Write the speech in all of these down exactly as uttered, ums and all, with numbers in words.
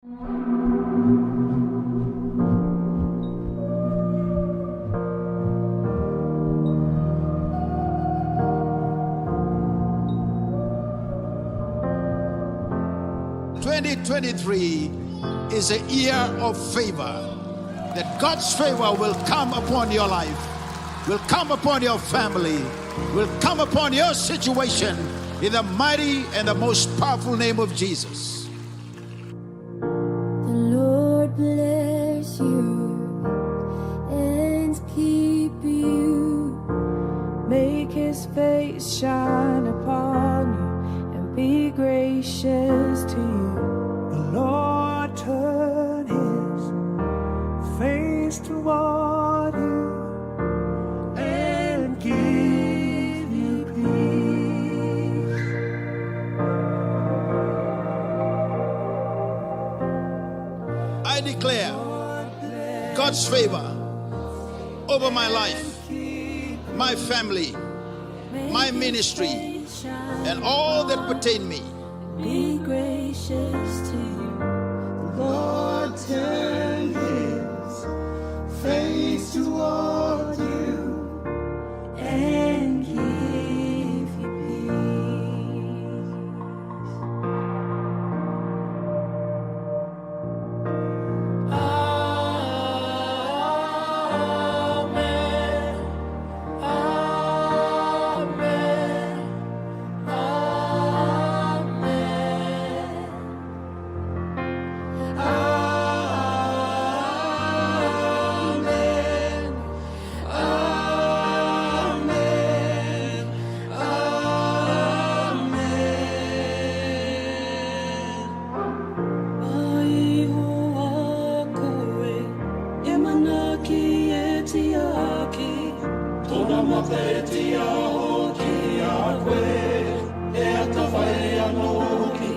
Twenty twenty-three is a year of favor. That God's favor will come upon your life, will come upon your family, will come upon your situation in the mighty and the most powerful name of Jesus. The Lord bless you and keep you. Make his face shine upon you and be gracious to you. The Lord turn his face toward you and give you peace. I declare God's favor over my life, my family, my ministry, and all that pertain me. Be gracious to you. The Lord turn his face toward you and give you peace. Amen. Amen. Amen. Amen. Amen. Amen. Mai ho a koe, e manaki e tiaki. Tona mata e tiaho ki a koe, e atavai a noki.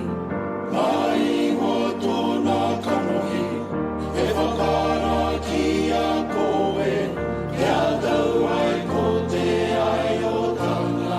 Mai ho tona kanohi, e fakara ki a koe, e a tau ai ko te ai o tana.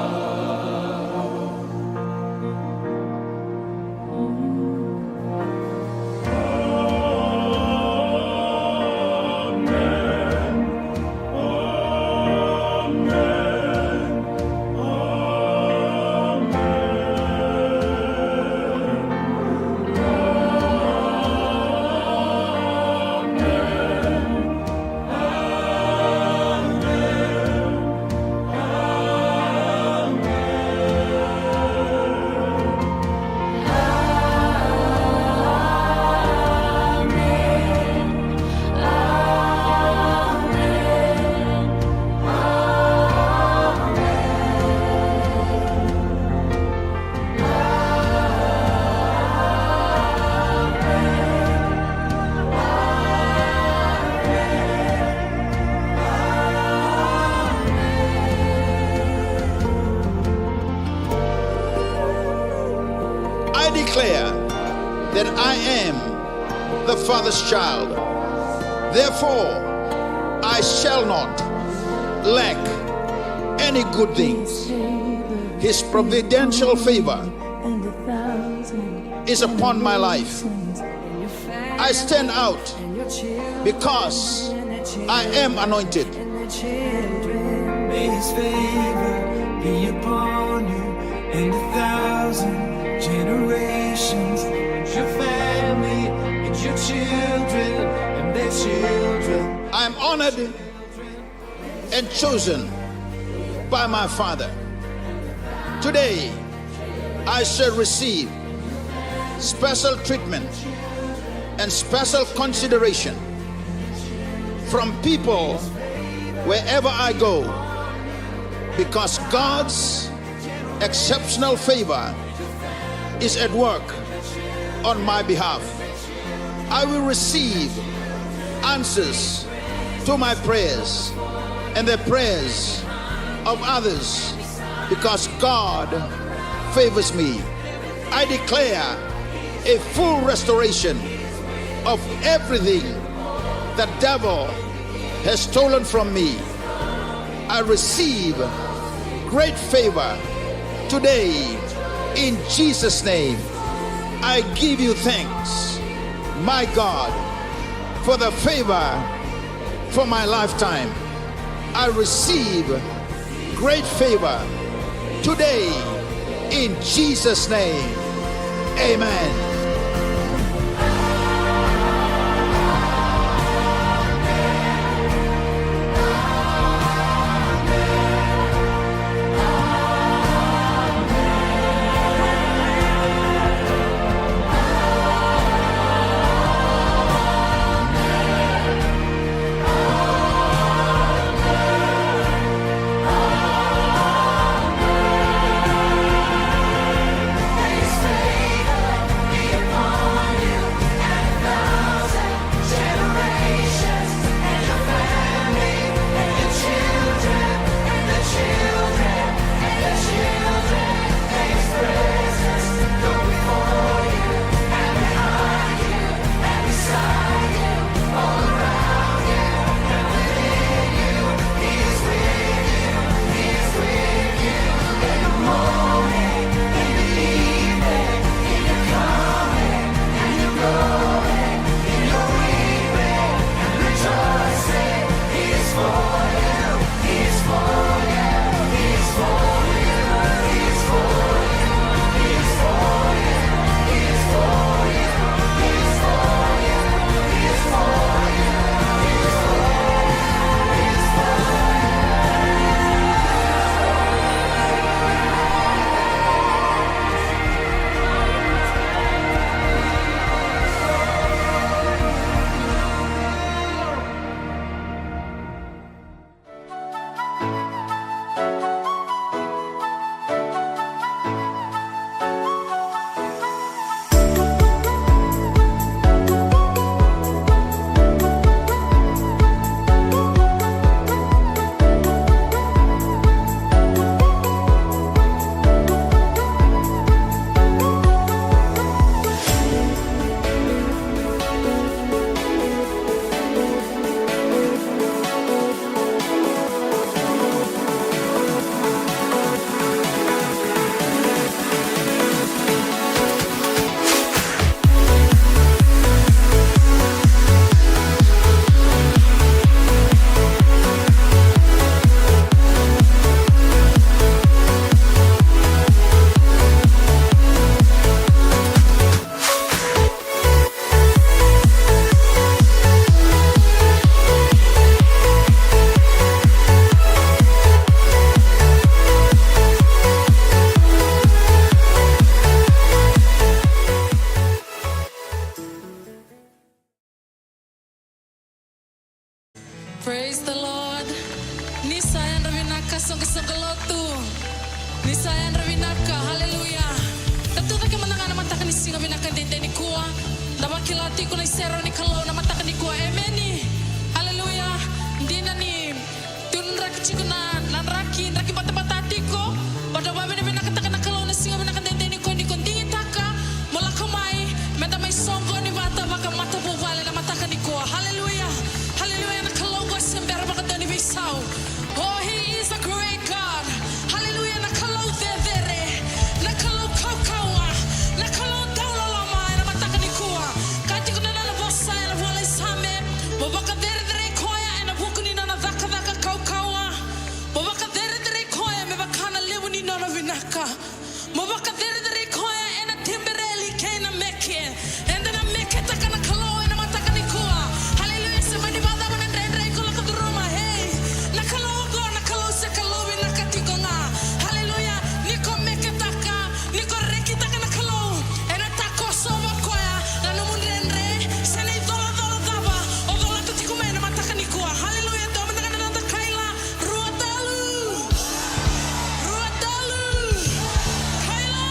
I declare that I am the Father's child. Therefore, I shall not lack any good things. His providential favor is upon my life. I stand out because I am anointed. May his favor be upon you and a thousand generations, and your family, and your children, and their children. I am honored and chosen by my Father. Today, I shall receive special treatment and special consideration from people wherever I go, because God's exceptional favor is at work on my behalf. I will receive answers to my prayers and the prayers of others, because God favors me. I declare a full restoration of everything the devil has stolen from me. I receive great favor today in Jesus' name. I give you thanks. My God, for the favor for my lifetime. I receive great favor today in Jesus' name. Amen. Praise the Lord. Ni sa yadra vinaka soqosoqo lotu. Ni sa yadra vinaka. Haleluya. Da tucake mada ga na mataka ni siga vinaka dede nikua. Da vakila tiko na iserau ni Kalou na mataka nikua. Emeni. Haleluya. Dina ni tu na draki tiko na, na draki, draki batabata tiko. Baleta au vakavinavinakataka na Kalou na siga vinaka dede nikua ni ko digitaka mo lako mai, meda mai soqoni vata vakamatavuvale na mataka nikua. Haleluya. Haleluya. Na Kalou qo se bera vakadua ni veisau. Oh, he is a great God. Haleluya. Na Kalou cecere. Na Kalou kaukauwa. Na Kalou dauloloma ena mataka nikua. Ka tiko na nona vosa ena vola i Same, mo vakacerecerei koya ena vuku ni nona cakacaka kaukauwa. Mo vakacerecerei koya me vaka na levu ni nona vinaka. Mo vakacerecerei koya ena tibereli kei na meke. Eda na meketaka na Kalou ena mataka nikua. Haleluya. Se mani vakacava na dredre iko lako curuma. Hey, na Kalou oqo, na Kalou se Kalou vinaka tiko ga. Haleluya. Ni ko meketaka, ni ko rekitaka na Kalou, ena takoso vua koya na nomu dredre se na icolacola cava o colata tiko mai na mataka nikua. Haleluya. Taumada ga na noda kaila. Rua, tolu. Rua, tolu. Kaila.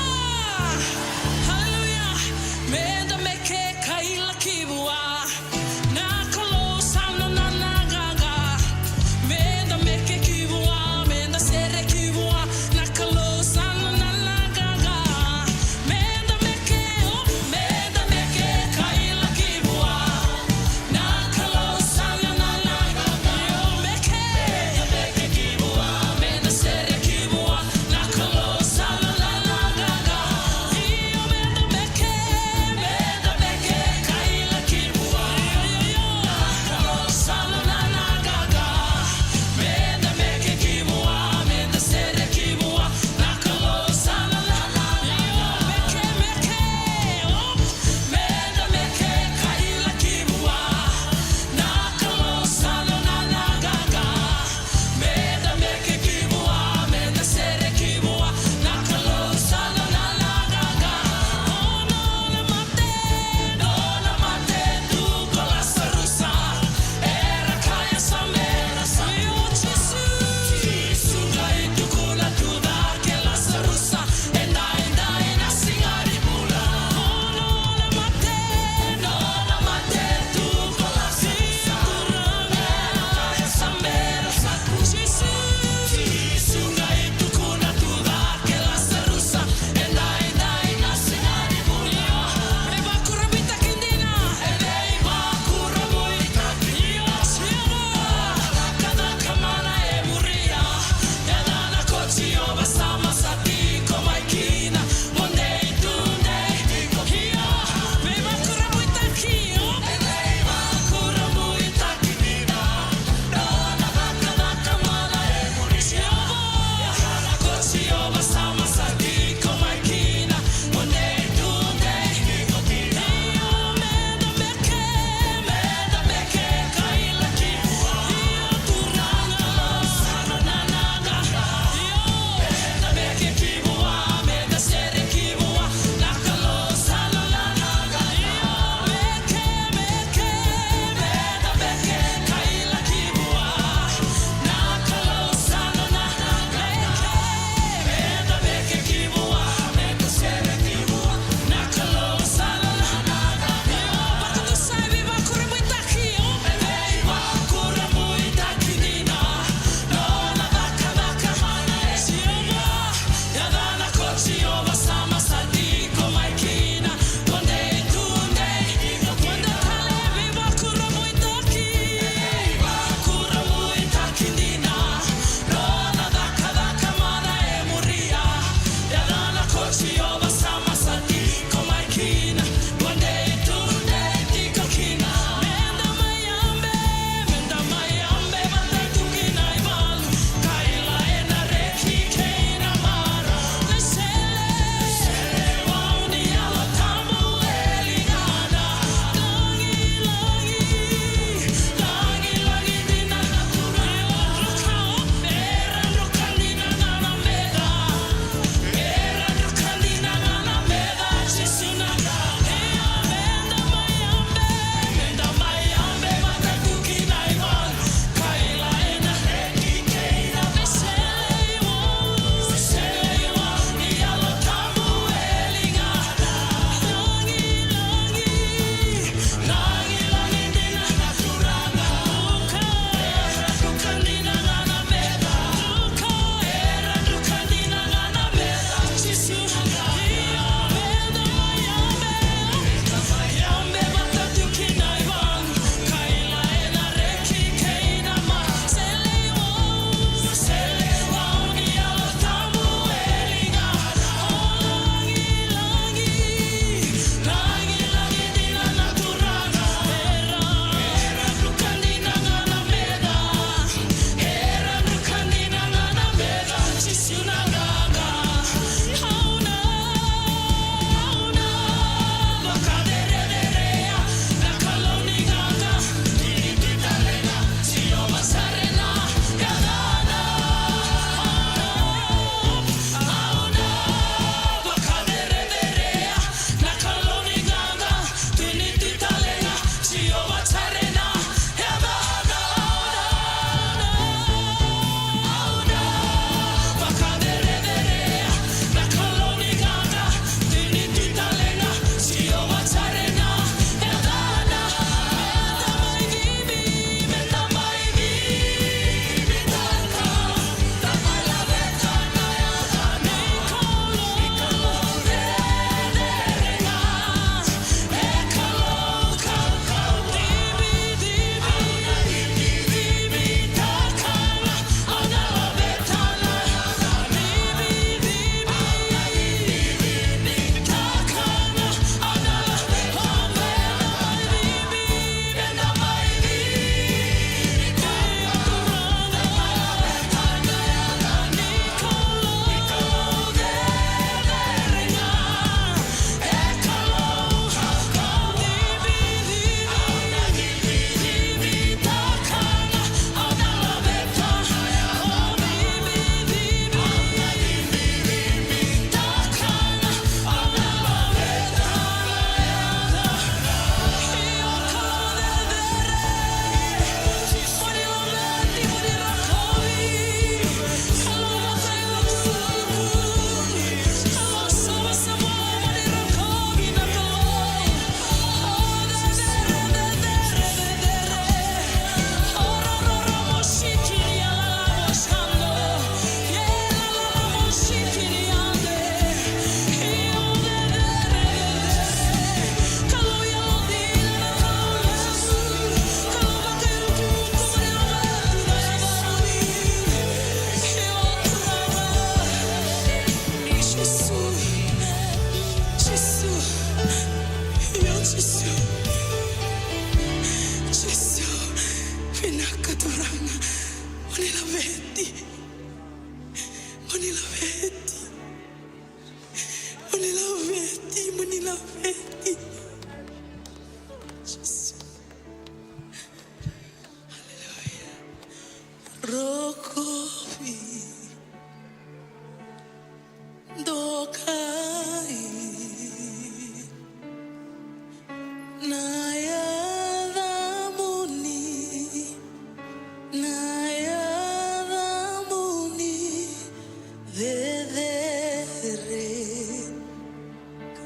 Cecere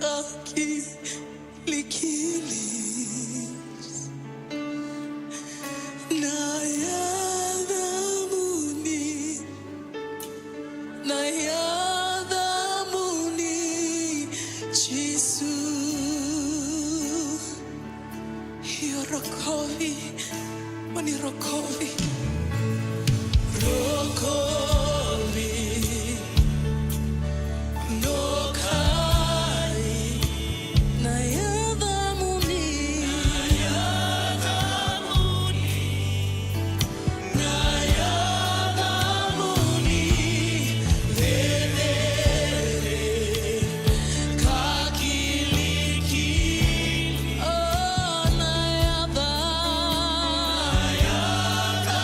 ka kilikili na yacamuni, na yacamuni Jisu. Io, rokovi, moni rokovi. Rokovi, dokai na yacamuni, na yacamuni, na yacamuni, cecere ka kilikili. O na yaca, na yaca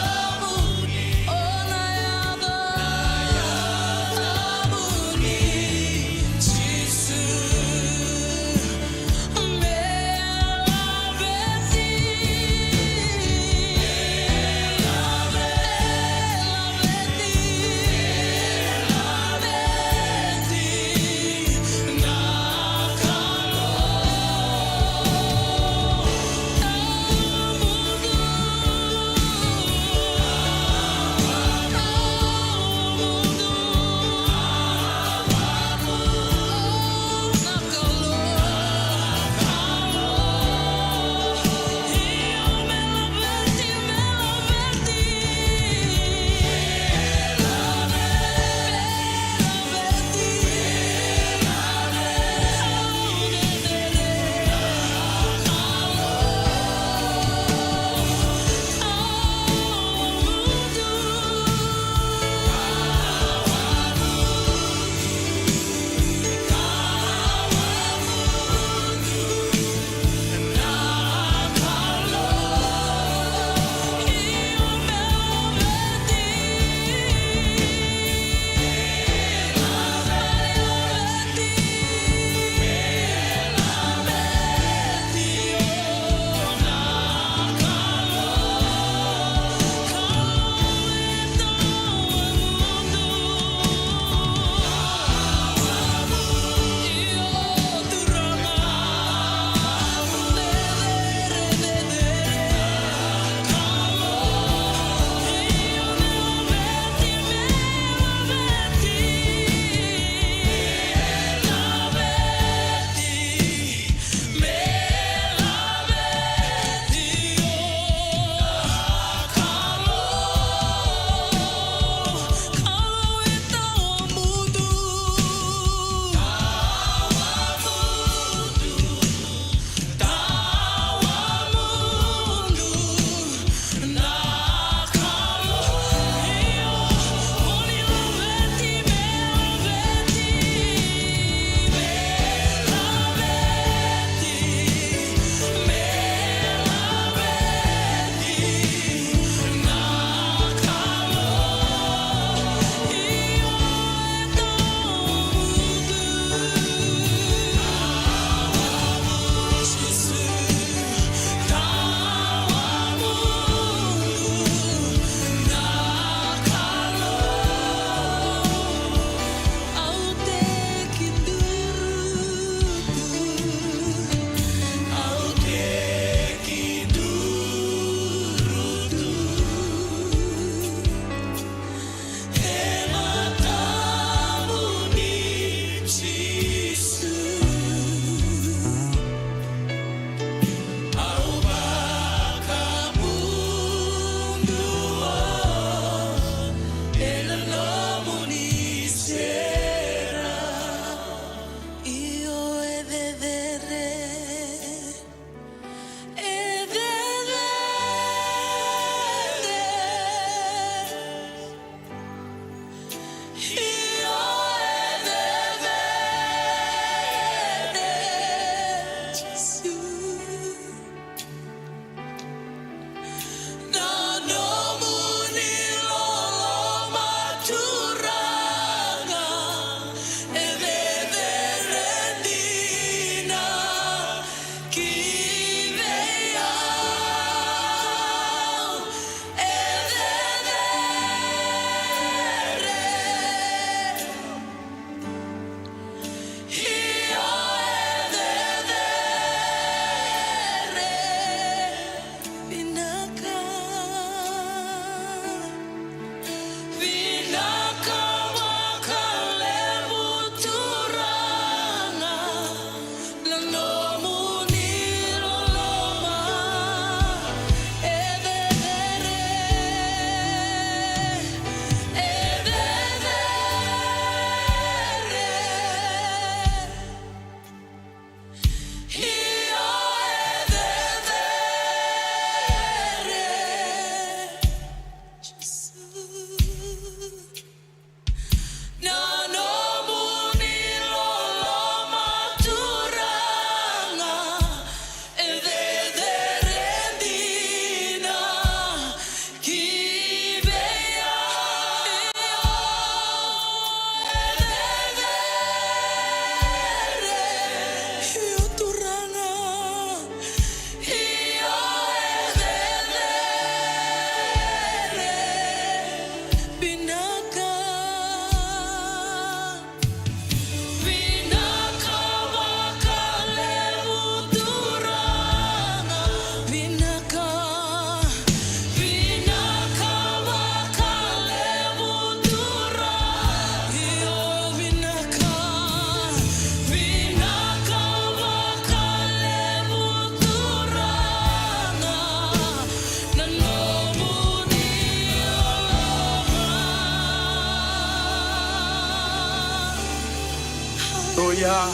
Haleluya.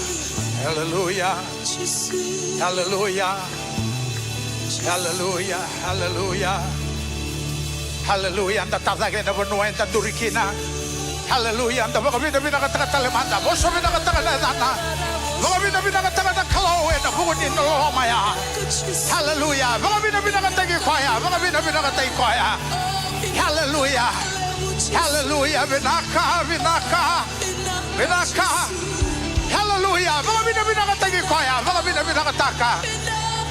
Haleluya. Haleluya. Haleluya. Haleluya. Haleluya. Da tacake ena vanua eda duri kina. Haleluya. Da vakavinavinakataka tale mada. Vosa vinakataka na yacana. Vakavinavinakataka na Kalou ena vuku ni loloma ya. Haleluya. Vakavinavinakataki koya. Vakavinavinakataki koya. Haleluya. Haleluya. Vinaka, vinaka. Vinaka. Haleluya. Vakavinavinakataki koya. Vakavinavinakataka.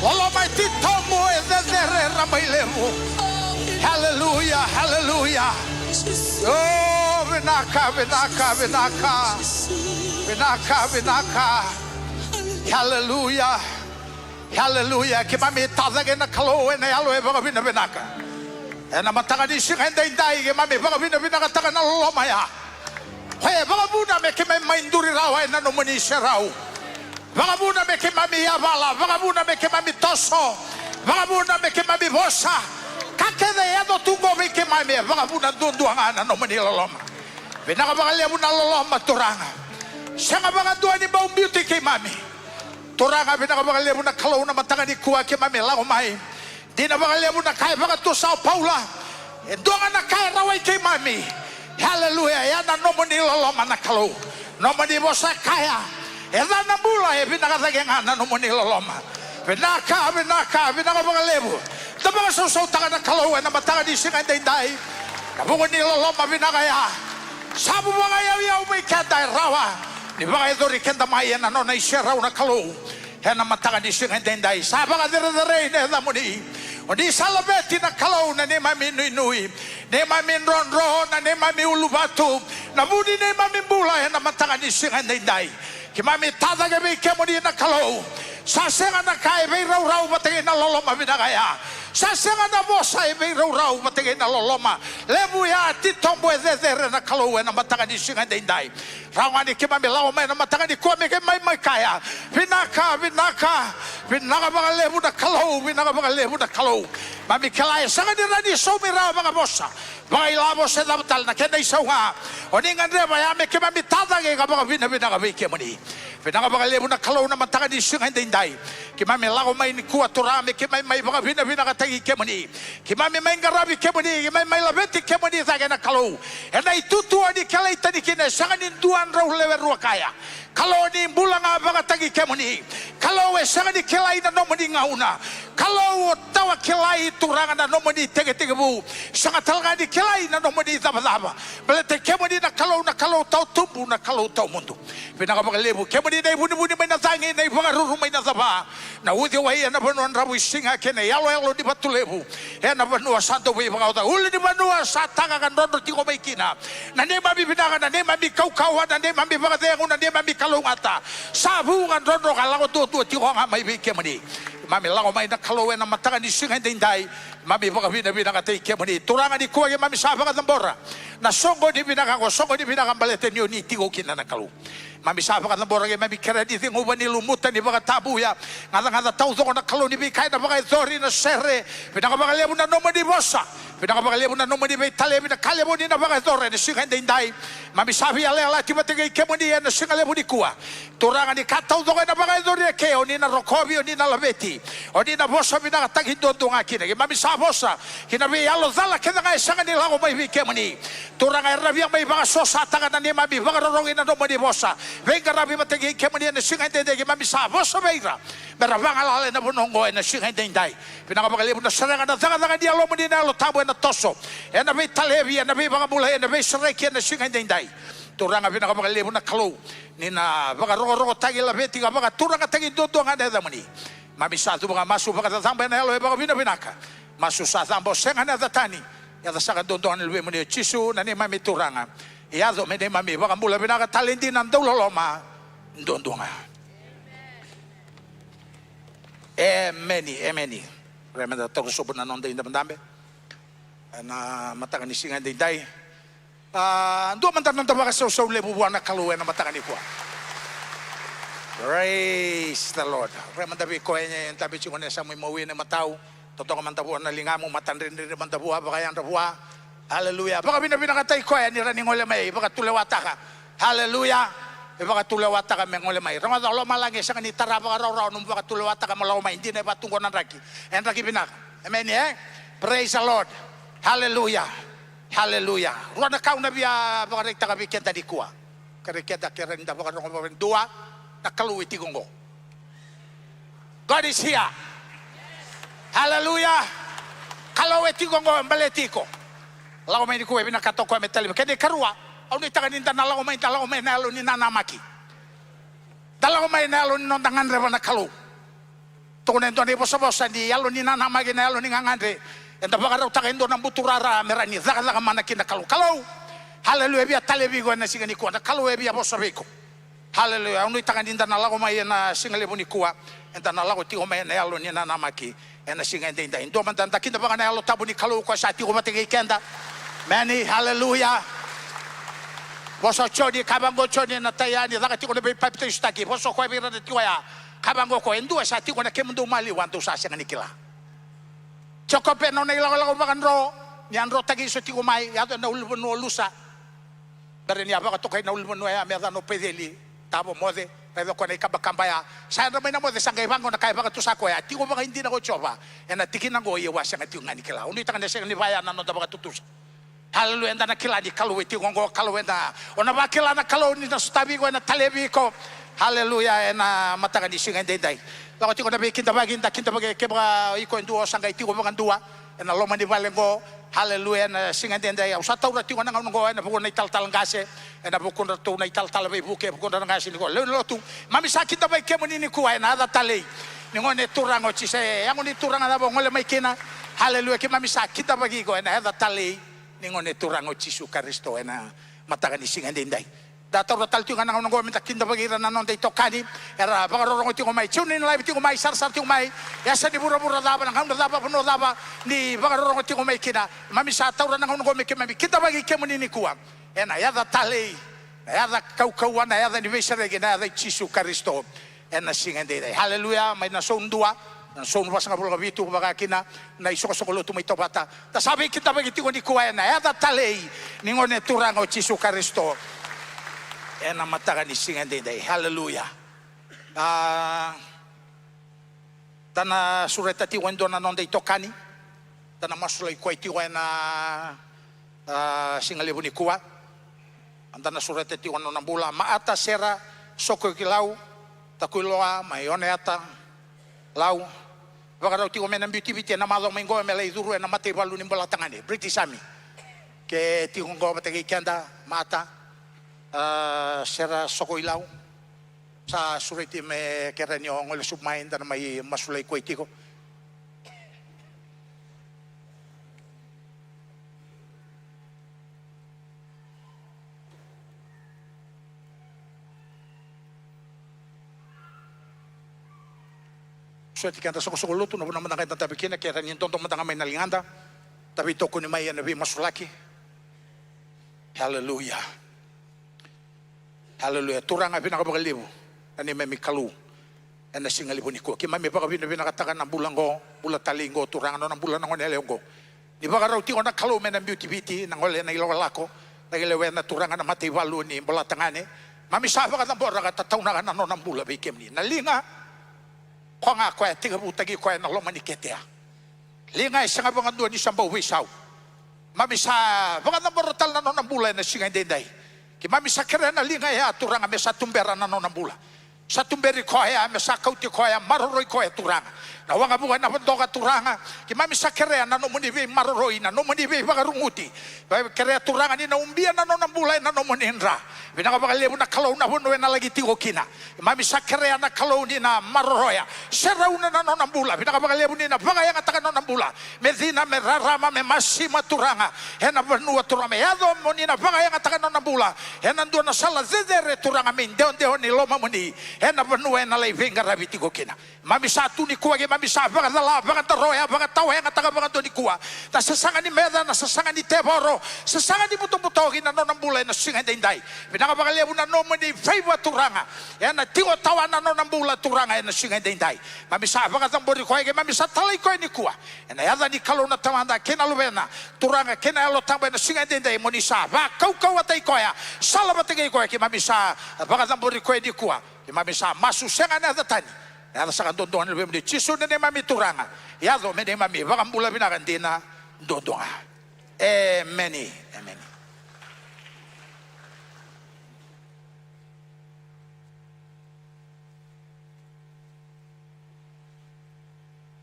Loloma e titobu, e cecere, e rabailevu. Haleluya. Haleluya. O, vinaka, vinaka, vinaka. Vinaka, vinaka. Haleluya. Haleluya. Keimami tacake na Kalou ena yalo e vakavinavinaka. Ena mataka ni siga edaidai keimami vakavinavinakataka na loloma ya. Koya e vakavuna me keimami mai duri rawa ena nomuni serau. Vakavuna me keimami yavala, vakavuna me keimami toso, vakavuna me keimami vosa. Ka kece e yaco tu qo vei keimami e vakavuna duadua ga na nomuni loloma. Vinaka vakalevu na loloma Turaga. Sega vakadua ni bau biuti keimami. Turaga vinaka vakalevu na Kalou na mataka nikua keimami lako mai. Dina vakalevu na ka e vakatusa o Paula. E dua ga na ka e rawai keimami. Haleluya, ya na nomuni loloma na Kalou. Nomuni vosa e kaya. E ca na bula e vinaka cake ga na nomuni loloma. Vinaka, vinaka, vinaka vakalevu. Da vakasausautaka na Kalou ena mataka ni siga edaidai. Na vuku ni loloma vinaka ya. Sa vu vakayauyau vei keda e rawa. Ni vakayacori keda mai ena nona iserau na Kalou. Ena mataka ni siga edaidai sa vakacerecerei na yacamuni. O ni sa laveti na Kalou na neimami nuinui, neimami drodro, na neimami uluvatu, na vu ni neimami bula ena mataka ni siga edaidai. Keimami tacake vei kemuni na Kalou. Sa sega na ka e veiraurau vata kei na loloma vinaka ya. Sa sega na vosa e veiraurau vata kei na loloma levu ya, titobu, e cecere na Kalou ena mataka ni siga edaidai. Rawa ga ni keimami lako mai na mataka nikua me keimami mai kaya, vinaka, vinaka, vinaka vakalevu na Kalou, vinaka vakalevu na Kalou. Mami kila e sega ni rawa ni saumi rawa vakavosa, vakailavo se cava tale na kena isau ga. O ni gadreva ya me keimami tacake ka vakavinavinaka vei kemuni. Vinaka vakalevu na Kalou na mataka ni siga edaidai. Keimami lako mai nikua Turaga me keimami mai vakavinavinakataki kemuni. Keimami mai qaravi kemuni, keimami mai laveti kemuni cake na Kalou. Ena itutu o ni kilai tani kina e sega ni dua drau lewe rua kaya. Kalou ni bula ga vakataki kemuni. Kalou e sega ni kilai na nomuni gauna. Kalou o tawa kilai Turaga na nomuni tekitekivu. Sega tale ga ni kilai na nomuni cavacava. Baleta kemuni na Kalou, na Kalou tautubu, na Kalou taumudu. Vinaka vakalevu kemuni na ivunivuni mai na cagi, na ivakaruru mai na cava. Na uciwai ena vanua dravuisiga kei na iyaloyalo ni vatu levu. Ena vanua sa dau veivakaoca, ulu ni vanua sa taka ka drodro tiko mai kina. Na neimami vinaka, na neimami kaukauwa, na neimami vakacegu, na neimami kalougata. Sa vuqa drodro ka lako duadua tiko ga mai vei kemuni. Mami lako mai na Kalou ena mataka ni siga edaidai. Mami vakavinavinakataki kemuni Turaga nikua keimami sa vakacabora. Na soqo ni vinaka qo, soqo ni vinaka baleta ni o ni tiko kina na Kalou. Mami sa vakacabora keimami kerea ni ceguva ni lumuta ni vakatavuya. Gacagaca taucoko na Kalou ni veika ena vakayacori na sere. Vinaka vakalevu na nomuni vosa. Vinaka vakalevu na nomuni veitalevi na ka levu ni na vakayacora ena siga edaidai. Mami sa veiyalayalati vata kei kemuni ena siga levu nikua. Turaga ni ka taucoko ena vakayacori eke o ni na rokovi, o ni na laveti. O ni na vosa vinakataki duadua ga kina. Keimami sa vosa ki na veiyalo cala kece ga e sega ni lako mai vei kemuni. Turaga era via mai vakasosataka na neimami vakarorogo ina nomuni vosa. Veiqaravi vata kei kemuni ena siga edaidai keimami sa vosa vei ira. Me ra vagalala ena vanua oqo ena siga edaidai. Vinaka vakalevu na serega na cakacaka ni yalomuni na Yalo Tabu ena toso. Ena veitalevi, ena veivakabulai, ena veisereki ena siga edaidai. Turaga vinaka vakalevu na Kalou. Ni na vakarokorokotaki laveti ka vakaturagataki duadua ga na yacamuni. Mami sa cuva ga masu vakacacaba ena yalo e vakavinavinaka. Masu sa caba o sega na yaca tani. Yaca saka duadua ga na luvemuni o Jisu na neimami Turaga. Yaco me neimami vakabula vinaka tale dina dauloloma. Duadua ga. Emeni, emeni. Rai meda taura sobu na noda idabedabe. Ena mataka ni siga edaidai. A, dua mada noda vakasausau levu vua na Kalou ena mataka nikua. Praise the Lord. Rai mada vei koya e dabe tiko na yasamu imawi ena matau. Totoka mada vua na ligamu, matadredredre mada vua, vakayadra vua. Aleluya. Vakavinavinakataki koya ni rawa ni gole mai vakatulewataka. Aleluya. E vakatulewataka me gole mai. Rogoca, o lomalagi e sega ni tara vakarawarawa nomu vakatulewataka mo lako mai. Dina e vaka tu qo na draki. E draki vinaka. Emeni, e? Praise the Lord. Hallelujah. Hallelujah. Rua na ka au na via vakaraitaka vei keda nikua. Kerei keda, kerei ni da vakarogo vakadua. Na Kalou e tiko qo. God is here. Hallelujah. Kalou e tiko qo, e baleti iko. Lako mai nikua, e vinakata o koya me talevi. Kena ikarua, au nuitaka ni da na lako mai, da lako mai na yalo ni nanamaki. Da lako mai na yalo ni noda gadreva na Kalou. Tukuna e dua na ivosavosa ni yalo ni nanamaki, na yalo ni gagadre. Eda vakarautaka e dua na buturara me rawa ni cakacaka mana kina na Kalou. Kalou, haleluya, e via talevi iko ena siga nikua. Na Kalou e via vosa vei iko. Haleluya. Au nuitaka ni da na lako mai ena siga levu nikua. Eda na lako tiko mai ena yalo ni nanamaki ena siga edaidai. Dua mada, da kidavaka na Yalo Tabu ni Kalou, koya sa tiko vata kei keda. Emeni. Haleluya. Vosa o Joni, kaya vaqo o Joni ena tai ya ni caka tiko na veipapitaisotaki. Vosa o koya vei ira na tiko ya. Kaya vaqo o koya, e dua sa tiko ena kemudou maliwa dou sa sega ni kila. Jekope, na nona ilakolako vakadro, ni a drotaki Iso tiko mai, yaco ena ulunivanua o Lusa. Bera ni a vakatokai na ulunivanua ya me yacana o Peceli, tavo moce, raica o koya na ikabakaba ya. Sa yadra mai na moce, sa qai vaqo na ka e vakatusa koya, a tiko vakaidina ko Jiova ena tikina qo, ia au a sega tiko ga ni kila. Au nuitaka ni sega ni vaya na noda vakatutusa. Haleluya, eda na kila ni Kalou e tiko qo, Kalou eda. O na vakila na Kalou ni na sotavi iko, ena talevi iko. Haleluya, ena mataka ni siga edaidai. Lako tiko na veikidavaki, da kidavaki, kevaka iko e dua o sa qai tiko vakadua ena loma ni vale qo. Haleluya, ena siga edaidai. Au sa taura tiko na gauna qo ena vuku na italatala qase, ena vukudratou na italatala veivuke, vukudra na qase ni qo. Lewe ni lotu, keimami sa kidavaki kemuni nikua ena yaca talei ni Gone Turaga o Jisu. E yago ni Turaga cava o gole mai kina? Haleluya, keimami sa kidavaki iko ena yaca talei ni Gone Turaga o Jisu Karisito ena mataka ni siga edaidai. Da taura tale tiko ga na gauna oqo me da kidavaki ira na noda itokani era vakarorogo tiko mai, tune in live tiko mai, sarasara tiko mai, yasa ni vuravura cava, na gauna cava, vanua cava ni vakarorogo tiko mai kina. Keimami sa taura na gauna oqo me keimami kidavaki kemuni nikua ena yaca talei, na yaca kaukauwa, na yaca ni veisereki, na yaca i Jisu Karisito. Ena siga edaidai. Haleluya. Mai na sau dua, na sau vasagavulu ka vitu, vaka kina na isoqosoqo lotu mai Tovata. Da sa veikidavaki tiko nikua ena yaca talei ni Gone Turaga o Jisu Karisito. Ena mataka ni siga edaidai. Haleluya. A, da na sureta tiko e dua na noda itokani. Da na masulaki koya tiko ena, a, siga levu nikua. Eda na sureta tiko na nona bula. Maata Sera Sokoilau Takuiloa mai Oneata, Lau. Vakarau tiko me na biuti Viti ena macawa mai qo me lai curu ena mataivalu ni Bolatagane, British Army. Ke tiko qo vata kei keda, Maata, a, Sera Sokoilau. Sa sureti me kerea ni o gole sobu mai, da na mai masulaki koya tiko. Sureti keda soqosoqo lotu, na vanua mada ga eda dabe kina, kerea ni dodo mada ga mai na ligada. Da veitokoni mai ena veimasulaki. Haleluya. Haleluya. Turaga, vinaka vakalevu na neimami Kalou. Ena siga levu nikua keimami vakavinavinakataka na bula oqo, bula talei oqo Turaga, na nona bula na gone yalewa oqo. Ni vakarau tiko na Kalou me na biuti Viti, na gole na ilakolako, na qai lewena Turaga na mataivalu ni Bolatagane. Keimami sa vakacabora ka tataunaka na nona bula vei kemuni. Na liga, koya ga koya e tekivutaki koya ena loma ni kete ya. Liga e sega vakadua ni sa bau veisau. Keimami sa vakacabora tale na nona bula ena siga edaidai. Keimami sa kerea na liga ya Turaga me sa tubera na nona bula. Sa tuberi koya, me sa kauti koya, maroroi koya Turaga. Na waqavuka ena vodoka Turaga. Keimami sa kerea na nomuni veimaroroi, na nomuni veivakaruguti. Kerea Turaga ni na ubia na nona bula ena nomuni dra. Vinaka vakalevu na Kalou na vanua ena laki tiko kina. Keimami sa kerea na Kalou ni na maroroya, serauna na nona bula. Vinaka vakalevu ni na vakayagataka na nona bula me cina, me rarama, me masima Turaga. Ena vanua Turaga me yaco mo ni na vakayagataka na nona bula ena dua na sala cecere Turaga me idewadewa ni lomamuni ena vanua ena lai veiqaravi tiko kina. Keimami sa tu nikua, Keimami sa vakacala, vakadaroya, vakatawayagataka vakadua nikua na sasaga ni meca, na sasaga ni tevoro, sasaga ni butobuto ki na nona bula ena siga edaidai. Vinaka vakalevu na nomuni favour, Turaga, ena tiko tawa na nona bula, Turaga, ena siga edaidai. Keimami sa vakacabori koya, keimami sa talai koya nikua ena yaca ni Kalou na Tamada kei na Luvena, Turaga, kei na Yalo Tabu ena siga edaidai. Mo ni sa vakaukauwataki koya, salavata kei koya. Keimami sa vakacabori koya nikua. Keimami sa masu, sega ena yaca tani, na yaca saka duadua ga ni Luvemuni Jisu na neimami Turaga. Yaco me neimami vakabula vinaka dina duadua ga. Emeni. Emeni.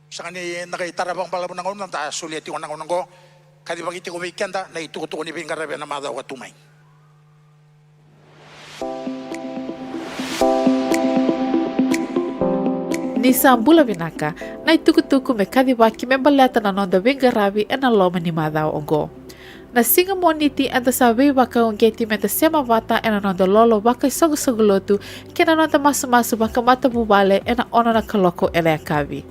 Sega ni na qai tara vakabalavu na gauna, da solia tiko na gauna oqo. Kacivaki tiko vei keda na itukutuku ni veiqaravi ena macawa ka tu mai. Ni sa bula vinaka. Na itukutuku me kacivaki me baleta na noda veiqaravi ena loma ni macawa oqo. Na siga Moniti eda sa veivakauqeti meda sema vata ena noda lolo vakaisoqosoqo lotu kei na noda masumasu vakamatavuvale ena ono na kaloko ena yakavi.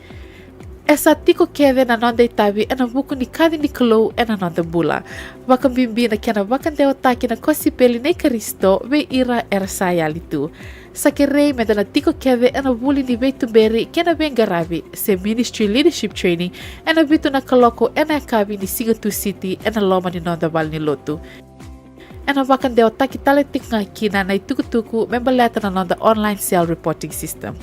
E sa tiko kece na noda itavi ena vuku ni kaci ni Kalou ena noda bula, vakabibi na kena vakadewataki na kosipeli nei Karisito vei ira era sa yali tu. Sa kerei meda na tiko kece ena vuli ni veituberi kei na veiqaravi se ministry leadership training ena vitu na kaloko ena yakavi ni siga Tusiti ena loma ni noda valenilotu. Ena vakadewataki tale tiko ga kina na itukutuku me baleta na noda online cell reporting system.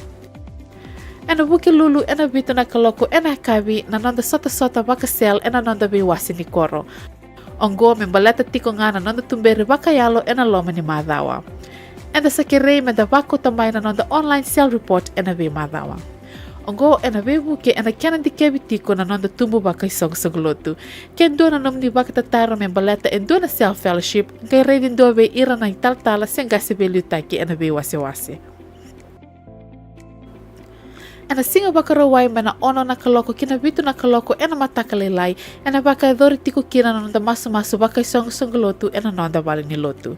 Ena Vukelulu ena vitu na kaloko ena yakavi na noda sotasota vaka-cell ena noda veiwase ni koro. Oqo me baleta tiko ga na noda tuberi vakayalo ena loma ni macawa. Eda sa kerei meda vakauta mai na noda online cell report ena veimacawa. Oqo ena veivuke ena kena dikevi tiko na noda tubu vakaisoqosoqo lotu. Ke dua na nomuni vakatataro me baleta e dua na cell fellowship, qai raici dua vei ira na italatala se qase veiliutaki ena veiwasewase. Ena Siga Vakarauwai mai na ono na kaloko ki na vitu na kaloko ena mataka lailai, ena vakayacori tiko kina na noda masumasu vakaisoqosoqo lotu ena noda valenilotu.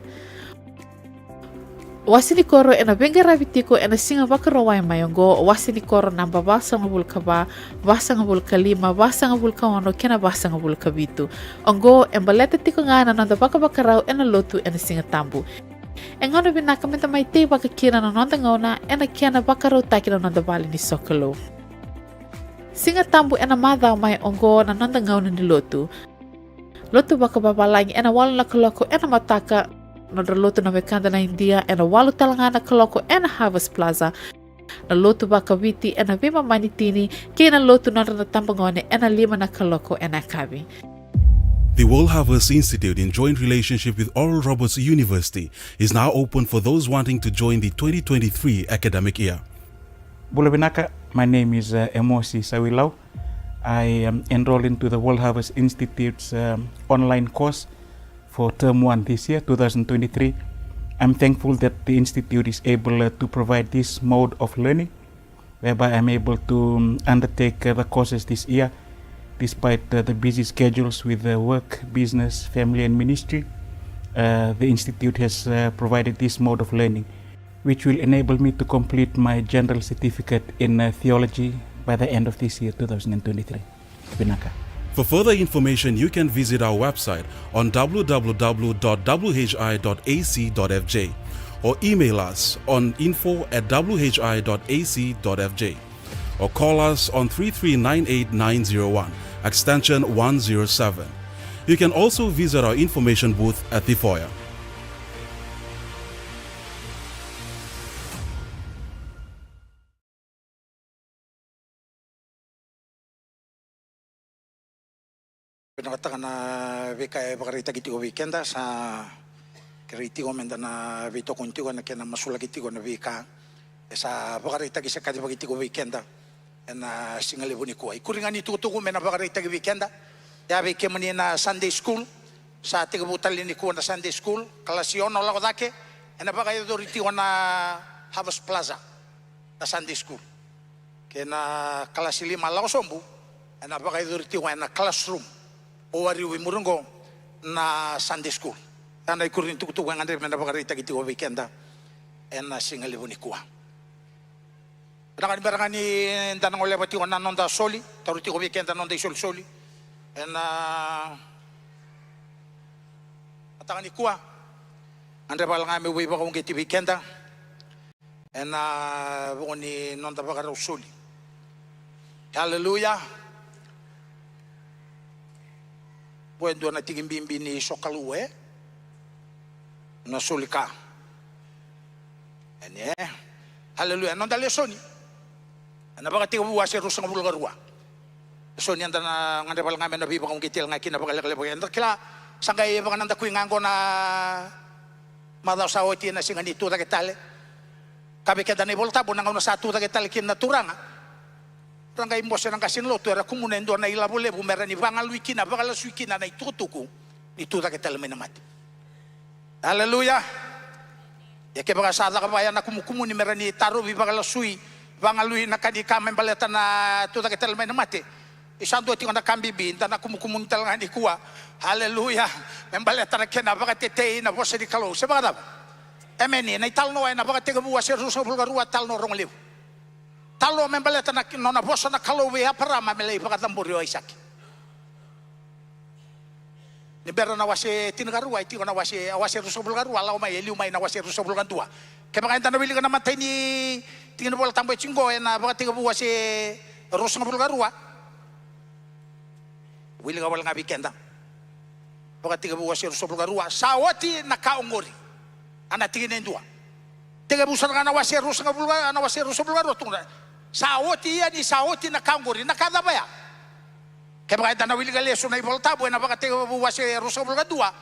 Wase ni koro ena veiqaravi tiko ena Siga Vakarauwai mai oqo, wase ni koro naba vasagavulu ka va, vasagavulu ka lima, vasagavulu ka ono kei na vasagavulu ka vitu. Oqo e baleta tiko ga na noda vakavakarau ena lotu ena Siga Tabu. E gauna vinaka meda mai teivaka kina na noda gauna ena kena vakarautaki na noda vale ni sokalou. Siga Tabu ena macawa mai oqo na noda gauna ni lotu. Lotu vakavavalagi ena walu na kaloko ena mataka. Nodra lotu na wekada na Idia ena walu tale ga na kaloko ena Harvest Plaza. Na lotu vakaviti ena veimama ni tini kei na lotu nodra na tabagone ena lima na kaloko ena yakavi. The World Harvest Institute, in joint relationship with Oral Roberts University, is now open for those wanting to join the twenty twenty-three academic year. Bula vinaka, my name is, uh, Emosi Sawilau. I am enrolled into the World Harvest Institute's, um, online course for term one this year, two thousand twenty-three. I'm thankful that the institute is able, uh, to provide this mode of learning, whereby I'm able to, um, undertake, uh, the courses this year, despite, uh, the busy schedules with, uh, work, business, family, and ministry. Uh, the institute has, uh, provided this mode of learning, which will enable me to complete my general certificate in, uh, theology by the end of this year, two thousand and twenty-three. Vinaka. For further information, you can visit our website on w w w dot w h i dot a c dot f j or email us on info at w h i dot a c dot f j or call us on three three nine eight nine zero one, extension one zero seven. You can also visit our information booth at the foyer. Vinakataka na veika e vakaraitaki tiko vei keda, sa kerei tiko meda na veitokoni tiko ena kena masulaki tiko na veika e sa vakaraitaki se kacivaki tiko vei keda ena siga levu nikua. Ikuri ga ni tukutuku me na vakaraitaki vei keda, ia vei kemuni na Sunday school, sa tekivu tale nikua na Sunday school, kalasi ono lako cake, ena vakayacori tiko na Harvest Plaza na Sunday school. Kei na kalasi lima lako sobu, ena vakayacori tiko ena classroom o Wariu i muri oqo na Sunday school. Ia na ikuri ni tukutuku e gadrevi me na vakaraitaki tiko vei keda ena siga levu nikua. Vinaka ni bera ga ni da na goleva tiko na noda soli, tauri tiko vei keda na noda isolisoli ena mataka nikua. Gadreva ga meu veivakauqeti vei keda ena vuku ni noda vakarau soli. Aleluya. Oqo e dua na tiki bibi ni sokalou, e? Na soli ka. Eni, e? Aleluya. Noda lesoni ena Vakatekivu wase ruasagavulu ka rua. Lesoni eda na gadreva ga me na veivakauqeti ga kina vakalekaleka. Eda kila sa qai vakanadakui ga oqo na macawa sa oti ena siga ni tucake tale. Ka vei keda na iVolatabu, na gauna sa tucake tale kina na Turaga, ra qai bose na qase ni lotu, era kumuna e dua na ilavo levu me ra ni vagalui kina, vakalasui kina na itukutuku ni tucake tale mai na mate. Aleluya. Ia kevaka sa caka vaya na kumukumuni me ra ni tarovi, vakalasui, vagalui na ka ni ka me baleta na tucake tale mai na mate, e sa dua tiko na ka bibi da na kumukumuni tale ga nikua. Aleluya. Me baleta na kena vakatetei na vosa ni Kalou. Se vakacava? Emeni. Na italanoa ena Vakatekivu wase ruasagavulu ka rua, talanoa rogo levu. Talanoa me baleta na nona vosa na Kalou vei Eparama me lai vakacabori o Aisake. Ni bera na wase tinikarua, e tiko na wase, wase ruasagavulu ka rua, lako mai, e liu mai na wase ruasagavulu ka dua. Kevaka eda na wilika na imatai ni tiki ni Volatabu e tiko oqo ena Vakatekivu wase ruasagavulu ka rua. Wilika wale ga vei keda. Vakatekivu wase ruasagavulu ka rua, sa oti na ka oqori. A na tikina e dua. Tekivu sara ga na wase ruasagavulu ka, na wase ruasagavulu ka rua, tukuna. Sa oti, ia ni sa oti na ka oqori, na ka cava ya? Kevaka eda na wilika lesu na iVolatabu ena Vakatekivu wase ruasagavulu ka dua,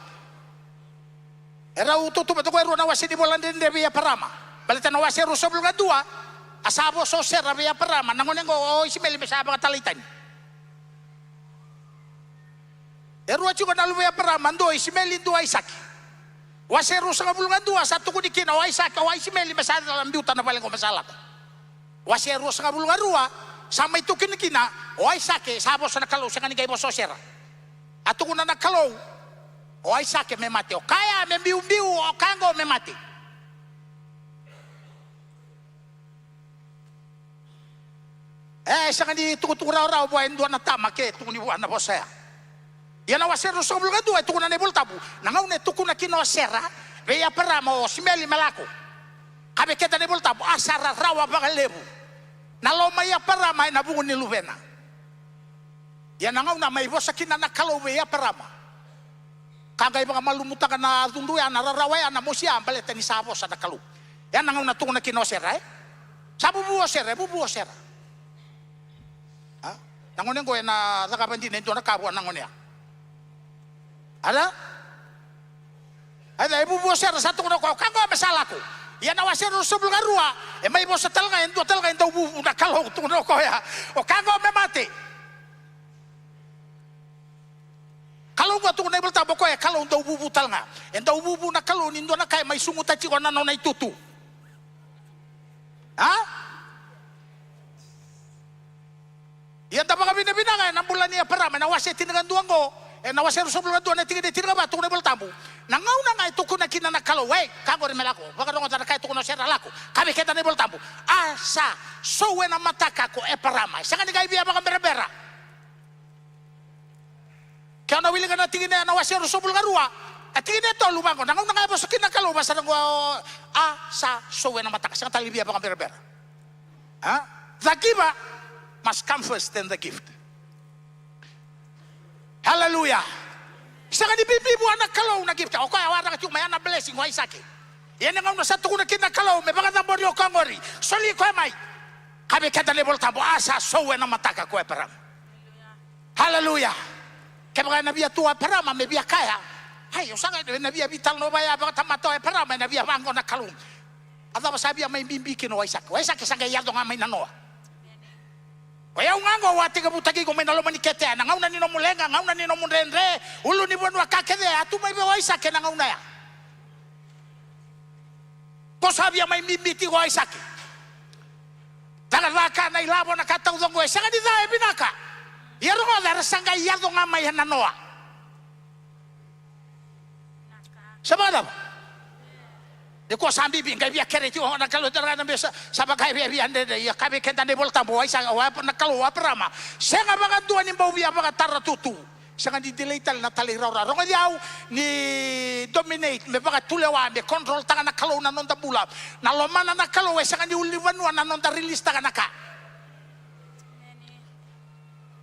e rau tutuva toka e rua na wase ni vola dredre vei Eparama. Baleta na wase ruasagavulu ka dua, a sa vosa o Sera vei Eparama, na gone oqo o Isimeli me sa vakatalai tani. E rua tiko na luve i Eparama, dua o Isimeli, dua o Aisake. Wase ruasagavulu ka dua sa tukuni kina o Aisake, o Isimeli me sa biuta na vale oqo me sa lako. Wase ruasagavulu ka rua sa mai tukuni kina o Aisake, sa vosa na Kalou, sega ni qai vosa o Sera. A tukuna na Kalou, o Aisake me mate, o kaya me biubiu, o ka oqo me mate. E sega ni tukutuku rawarawa vua e dua na tama ke tukuni vua na vosa ya. Ia na wase ruasagavulu ka dua e tukuna na iVolatabu, na gauna e tukuna kina o Sera vei Eparama o Isimeli me lako. Ka vei keda na iVolatabu, a sa rarawa vakalevu na loma i Eparama ena vuku ni luvena. Ia na gauna mai vosa kina na Kalou vei Eparama, ka qai vakamalumutaka na cudru ya, na rarawa ya, na mosi ya, baleta ni sa vosa na Kalou. Ya na gauna tukuna kina o Sera, e? Sa vuvu o Sera, e vuvu o Sera. A? Na gone oqo ena cakava dina e dua na ka vua na gone ya. A? Ia e vuvu o Sera, sa tukuna o koya, o ka oqo me sa lako. Ia na wase ruasagavulu ka rua e mai vosa tale ga e dua tale ga e dau vuvu na Kalou, tukuna o koya, o ka oqo me mate. Kalou oqo tukuna na iVolatabu o koya e Kalou dau vuvu tale ga. E dau vuvu na Kalou ni dua na ka e mai suguta tiko na nona itutu. A? Ia da vakavinavinaka ena bula nei Eparama, ena wase tinikadua oqo, ena wase ruasagavulu ka dua, na tikina e tinikava, tukuna na iVolatabu. Na gauna ga e tukuna kina na Kalou, e, ka oqori me lako, vakarogoca na ka e tukuna o Sera, lako. Ka vei keda na iVolatabu, a sa sou ena mataka ko Eparama. E sega ni qai via vakaberabera. Ke o na wilika na tikina ya, na wase ruasagavulu ka rua, a tikina e tolu vaqo, na gauna ga e vosa kina na Kalou, vaka sara oqo, a sa sou ena mataka, sega tale ni via vakaberabera. A? The giver must come first, then the gift. Hallelujah. Sega ni bibi vua na Kalou na gift. O koya waraka tiko mai, ya na blessing o Aisake. Ia na gauna sa tukuna kina na Kalou me vakacabori o koya oqori, soli koya mai. Ka vei keda na iVolatabu, a sa sou ena mataka ko Eparama. Haleluya. Kevaka ena via tu o Eparama me via kaya, ai, au sa qai, ena via veitalanoa vaya vakatamata o Eparama, ena via vaqo na Kalou. A cava sa via mai bibi kina o Aisake? O Aisake sa qai yaco ga mai na noa. O yau ga oqo au a tekivutaki iko mai na loma ni kete ya, na gauna ni nomu leqa, gauna ni nomu dredre, ulunivanua, ka kece ya, a tu mai vei o Aisake na gauna ya. Ko sa via mai bibi tiko o Aisake. Cakacaka, na ilavo, na ka taucoko, e sega ni ca, e vinaka. Ia rogoca, era sa qai yaco ga mai ena noa. Sa vakacava? Ni ko sa bibi, qai via kere tiko na Kalou, tara na besa, sa vaka e via via dredre, ia ka vei keda na iVola Tabu, o Aisake, o Ap-, na Kalou o Eparaama. Sega vakadua ni bau via vakatara tutu. Sega ni delay tale na talairawarawa. Rogoci au, ni dominate, me vakatulewa, me control taka na Kalou na noda bula. Na lomana na Kalou, e sega ni ulunivanua na noda release taka na ka.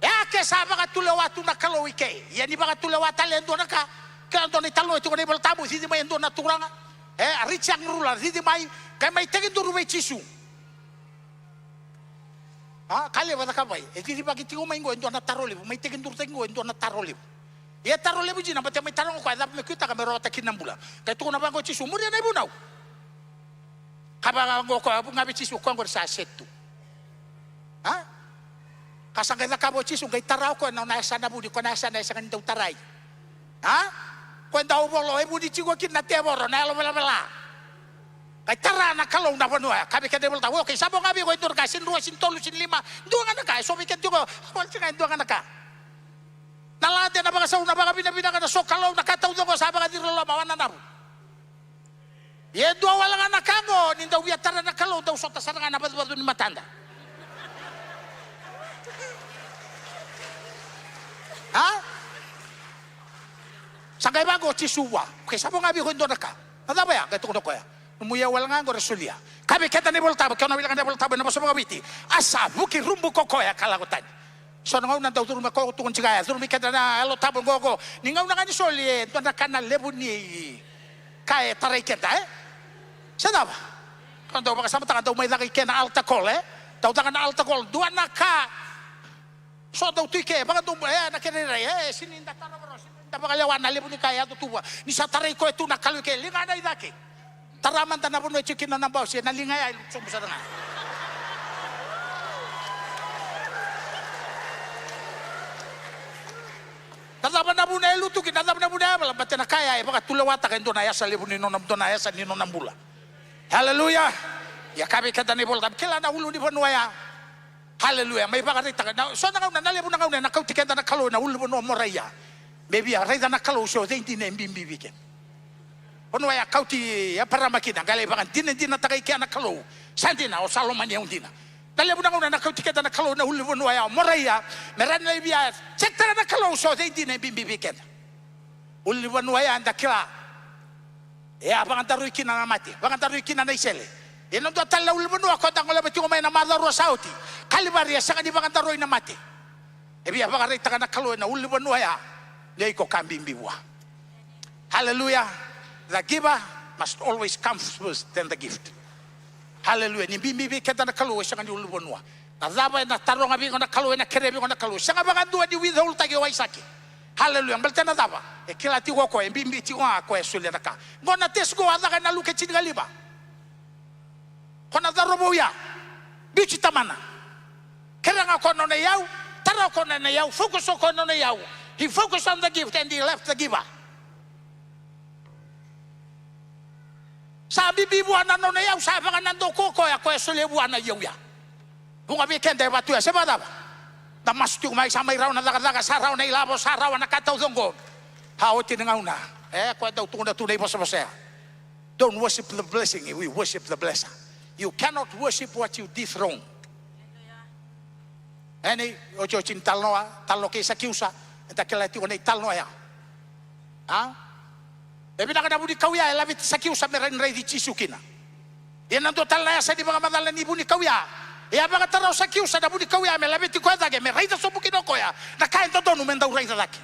E a ke sa vakatulewa tu na Kalou i ke. Ia ni vakatulewa tale e dua na ka. Ke dua na italanoa e tiko na iVola Tabu, cici mai e dua na turaga. E, a rich young ruler, cici mai, qai mai tekiduru vei Jisu. A, ka levu a cakava. E cicivaki tiko mai qo e dua na taro levu, mai tekidurutaki qo e dua na taro levu. Ia e taro levu dina, baleta mai taroga o koya, cava me kutaka me rawata kina na bula. Qai tukuna vaqo o Jisu, muria na ivunau. Ka vaqo o koya, vuqa vei Jisu, o koya qori sa set tu. A? Ka sa qai cakava o Jisu, qai tara o koya na nona yasana vuni, ko na yasana e sega ni dau tarai. A? Ko e dau volo, e vuni tiko kina na tevoro, na yalo velavela. Qai tara na Kalou na vanua ya, ka vei keda na iVola Tabu, okay, sa vo ga vei iko e dua na ka, sega ni rua, sega ni tolu, sega ni lima, dua ga na ka, e so vei keda tiko, a, wale tiko ga e dua ga na ka. Na lade, na vakasau, na vakavinavinaka, na sokalou, na ka taucoko sa vakaciri loma, wananavu. Ia e dua wale ga na ka qo, ni dau via tara na Kalou, dau sota sara ga na vacuvacu ni matada. A? Sa qai vaqo o Jisu vua. Okay, sa vo ga vei iko e dua na ka. Na cava ya? Qai tukuna o koya. Nomu iyau wale ga qori e solia. Ka vei keda na iVola Tabu, ke o na wilika na iVola Tabu ena vosa vakaViti. A sa vuki rubu ko koya ka lako tani. So na gauna dau curumi koya, tukuni tiko ya, curumi keda na Yalo Tabu qo, qo. Ni gauna ga ni soli e dua na ka na levu ni ka e tarai keda, e? Se cava? Ka dau vakasamataka, dau mai caka i ke na altar call, e? Dau caka na altar call, dua na ka. So dau tu i ke, vakadua, e, na kena irairai, e, sega ni da tarova rawa, sega ni da vakalewa na levu ni ka e yaco tu vua. Ni sa tarai koya tu na Kalou i ke, ligana i cake. Tara mada na vanua e tiko kina na bau, se na liga ya e lutu sobu sara ga. Na cava na vuna e lutu kina, na cava na vuna e yavala, baleta na ka ya e vakatulewataka e dua na yasa levu ni nona, dua na yasa ni nona bula. Haleluya. Ia ka vei keda na iVola Tabu, kila na ulunivanua ya. Haleluya. Mai vakaraitaka. Na, so na gauna, na levu na gauna, ena kauti keda na Kalou ena ulunivanua o Moraia. Me via raica na Kalou se o cei dina e bibi vei keda. Vanua ya kauti Eparama kina, qai lai vakadinadinataka i kea na Kalou. Sa dina, o sa lomani au dina. Na levu na gauna ena kauti keda na Kalou ena ulunivanua ya o Moraia. Me rawa ni lai via check taka na Kalou se o cei dina e bibi vei keda. Ulunivanua ya eda kila. E a vakadaroi kina na mate, vakadaroi kina na isele. Ia na dua tale na ulunivanua ko da goleva tiko mai na macawa rua sa oti. Kalivari e sega ni vakadaroi na mate. E via vakaraitaka na Kalou ena ulunivanua ya. Ni o iko ka bibi vua. Haleluya. The giver must always come first, then the gift. Haleluya. Ni bibi vei keda na Kalou e sega ni ulunivanua. Na cava ena taroga vei iko na Kalou, ena kerea vei iko na Kalou. Sega vakadua ni withholdtaki o Aisake. Haleluya. Baleta na cava? E kila tiko o koya, e bibi tiko ga o koya e solia na ka. Qo na test qo a caka ena Luke tinikalima. Ko na cauravou ya. Biuti tamana. Kerea ga o koya na nona iyau, tara o koya na nona iyau, focus o koya na nona iyau. He focused on the gift and he left the giver. Sa bibi vua na nona iyau, sa vakanadau ko koya, koya e solia vua na iyau ya. Vuqa vei keda e vatu ya, se vakacava? Da masu tiko mai, sa mai rawa na cakacaka, sa rawa na ilavo, sa rawa na ka taucoko. A oti ni gauna. E, koya dau tukuna tu na ivosavosa ya. Don't worship the blessing, we worship the blesser. You cannot worship what you dethrone. Eni, otioti ni talanoa, talanoa kei Sakiusa, eda kila tiko na italanoa ya. A? E vinaka na vunikau ya, e laveti Sakiusa me rawa ni raici Jisu kina. Ia na dua tale na yasa ni vakamacala ni vunikau ya. E a vakatara o Sakiusa na vunikau ya me laveti koya cake, me raica sobu kina o koya na ka e dodonu me dau raica cake.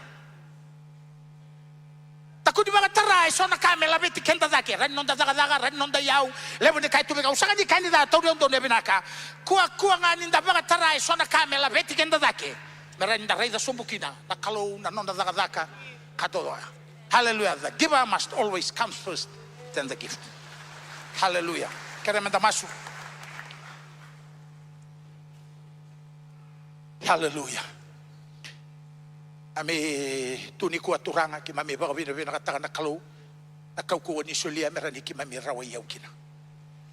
Takuni vakatara e so na ka me laveti keda cake, rawa ni noda cakacaka, rawa ni noda iyau, levu ni ka e tu vei keda, au sega ni kaya ni ca, tauri au donu, e vinaka. Kuakua ga ni da vakatara e so na ka me laveti keda cake, me rawa ni da raica sobu kina na Kalou, na noda cakacaka ka totoya. Hallelujah. The giver must always come first, then the gift. Hallelujah. Kere meda masu. Hallelujah. Keimami tu nikua Turaga, keimami vakavinavinakataka na Kalou na kaukauwa ni solia me rawa ni keimami rawai au kina.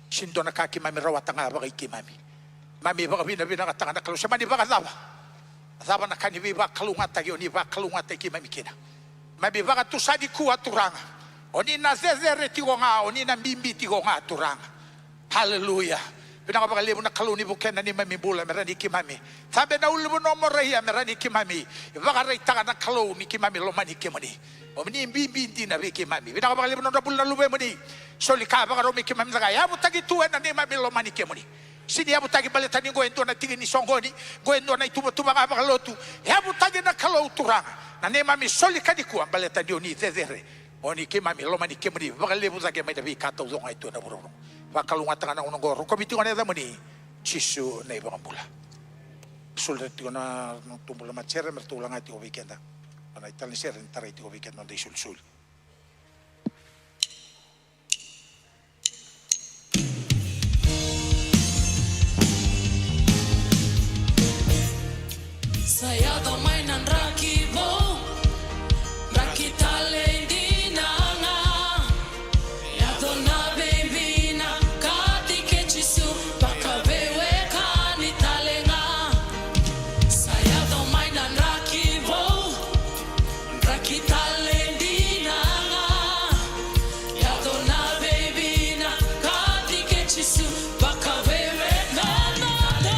Sega ni dua na ka keimami rawata ga vakai keimami. Keimami vakavinavinakataka na Kalou, se mani vakacava. Cava na ka ni veivakalougatataki o ni vakalougatataki keimami kina. Keimami vakatusa nikua Turaga. O ni na cecere tiko ga, o ni na bibi tiko ga, Turaga. Haleluya. Vinaka vakalevu na Kalou ni vukea na neimami bula me rawa ni keimami cabe na ulunivanua o Moraia, me rawa ni keimami vakaraitaka na Kalou ni keimami lomani kemuni. O ni bibi dina vei keimami. Vinaka vakalevu na nodra bula na luvemuni. Soli ka vakarau me keimami caka. Yavutaki tu ena neimami lomani kemuni. Sega ni yavutaki baleta ni qo e dua na tiki ni soqoni, qo e dua na ituvatuva ga vakalotu. Yavutaki na Kalou, Turaga, na neimami soli ka nikua baleta ni o ni cecere. O ni keimami lomani kemuni vakalevu cake mai na veika taucoko ga e tu ena vuravura. Vakalougatataka na gauna oqo, rokovi tiko na yacamuni, Jisu na iVakabula. Soli tiko na, na nodatou bula matasere me ratou laga tiko vei keda. Na itala ni sere ni tarai tiko vei keda na noda isolisoli. Sa yaco mai na draki vou, draki tale dina ga. Yaco na veivinakati kei Jisu, vakaveiwekani tale ga. Sa yaco mai na draki vou, draki tale dina ga. Yaco na veivinakati kei Jisu, vakaveiwekani. Ena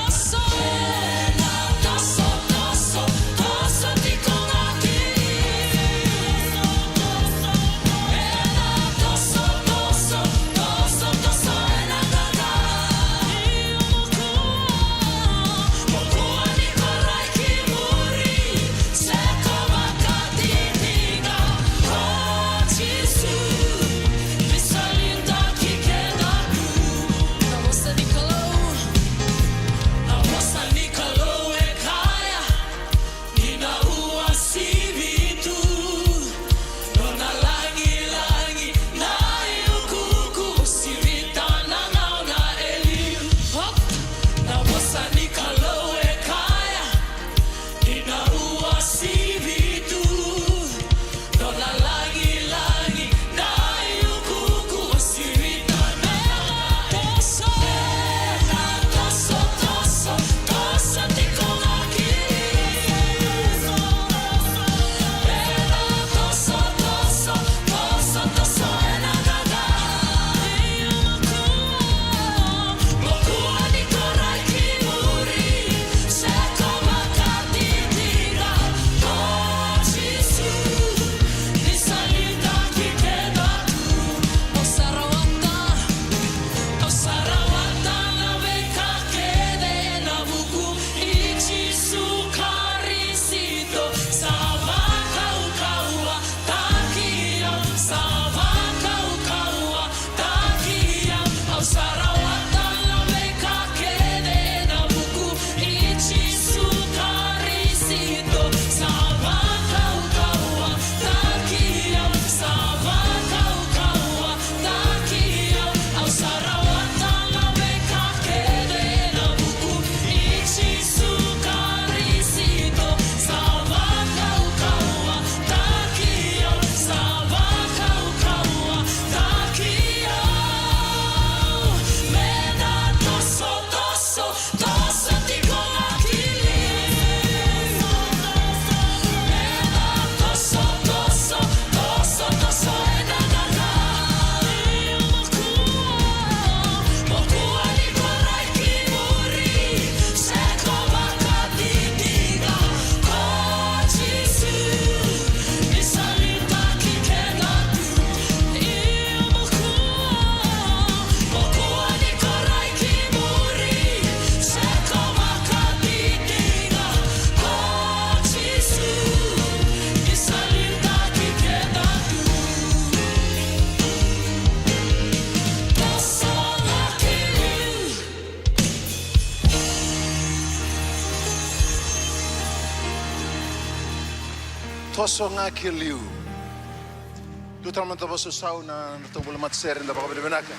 toso, ena toso, toso, toso tiko ga kina. Ena toso, toso, toso, toso ena qaqa. Io, mo kua, mo kua ni koroi ki muri. Se ko vakadidike ga ko Jisu, ni sa lidaki keda tu. Na vosa ni Kalou, na vosa ni Kalou e kaya, ni na uasivi tu nona lagilagi na iukuuku, uasivita na gauna e liu. Hop! Na vosa ni Kalou e kaya, ni na uasivi tu nona lagilagi na iukuuku, uasivita na gauna e liu. Ena toso, toso, toso tiko ga kina. Ena toso, toso, toso, toso ena qaqa. Mo kua ni koroi ki muri, se ko vakadidike ga ko Jisu, ni sa lidaki keda tu. Au sa rawata, au sa rawata na veika kece ena vuku i Jisu Karisito. Sa vakaukauwataki au, sa vakaukauwa taki au, au sa rawata na veika kece ena vuku i Jisu Karisito. Sa vakaukauwataki au, sa vakaukauwataki au, au sa rawata na veika kece ena vuku i Jisu Karisito. Sa vakaukauwa taki au, sa vakaukauwataki au. Me na toso, toso, toso tiko ga kina. Me na toso, toso, toso, toso ena qaqa. Mo kua, mo kua ni koroi ki muri, se ko vakadidike ga ko Jisu, ni sa lidaki keda tu. Io, mo kua, mo kua ni koroi ki muri, se ko vakadidike ga ko Jisu, ni sa lidaki keda tu. Toso ga ki liu. Toso ga ki liu. Dua tale mada na vakasausau na nodatou bula matasere, da vakavinavinaka.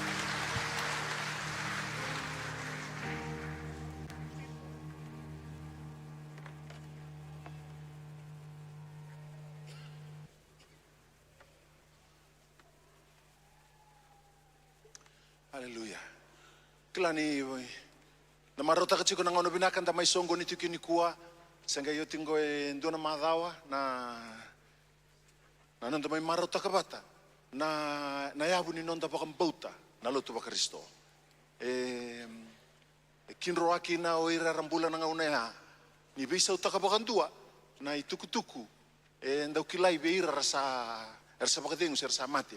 Aleluya. Kila ni na marautaka tiko na gauna vinaka da mai soqoni tiko nikua. Se qai oti qo e dua na macawa na, na noda mai marautaka vata na, na yavu ni noda vakabauta na lotu vaKarisito. E, e kidroa kina o ira era bula na gauna ya ni veisautaka vakadua na itukutuku e dau kilai vei ira era sa, era sa vakacegu se era sa mate.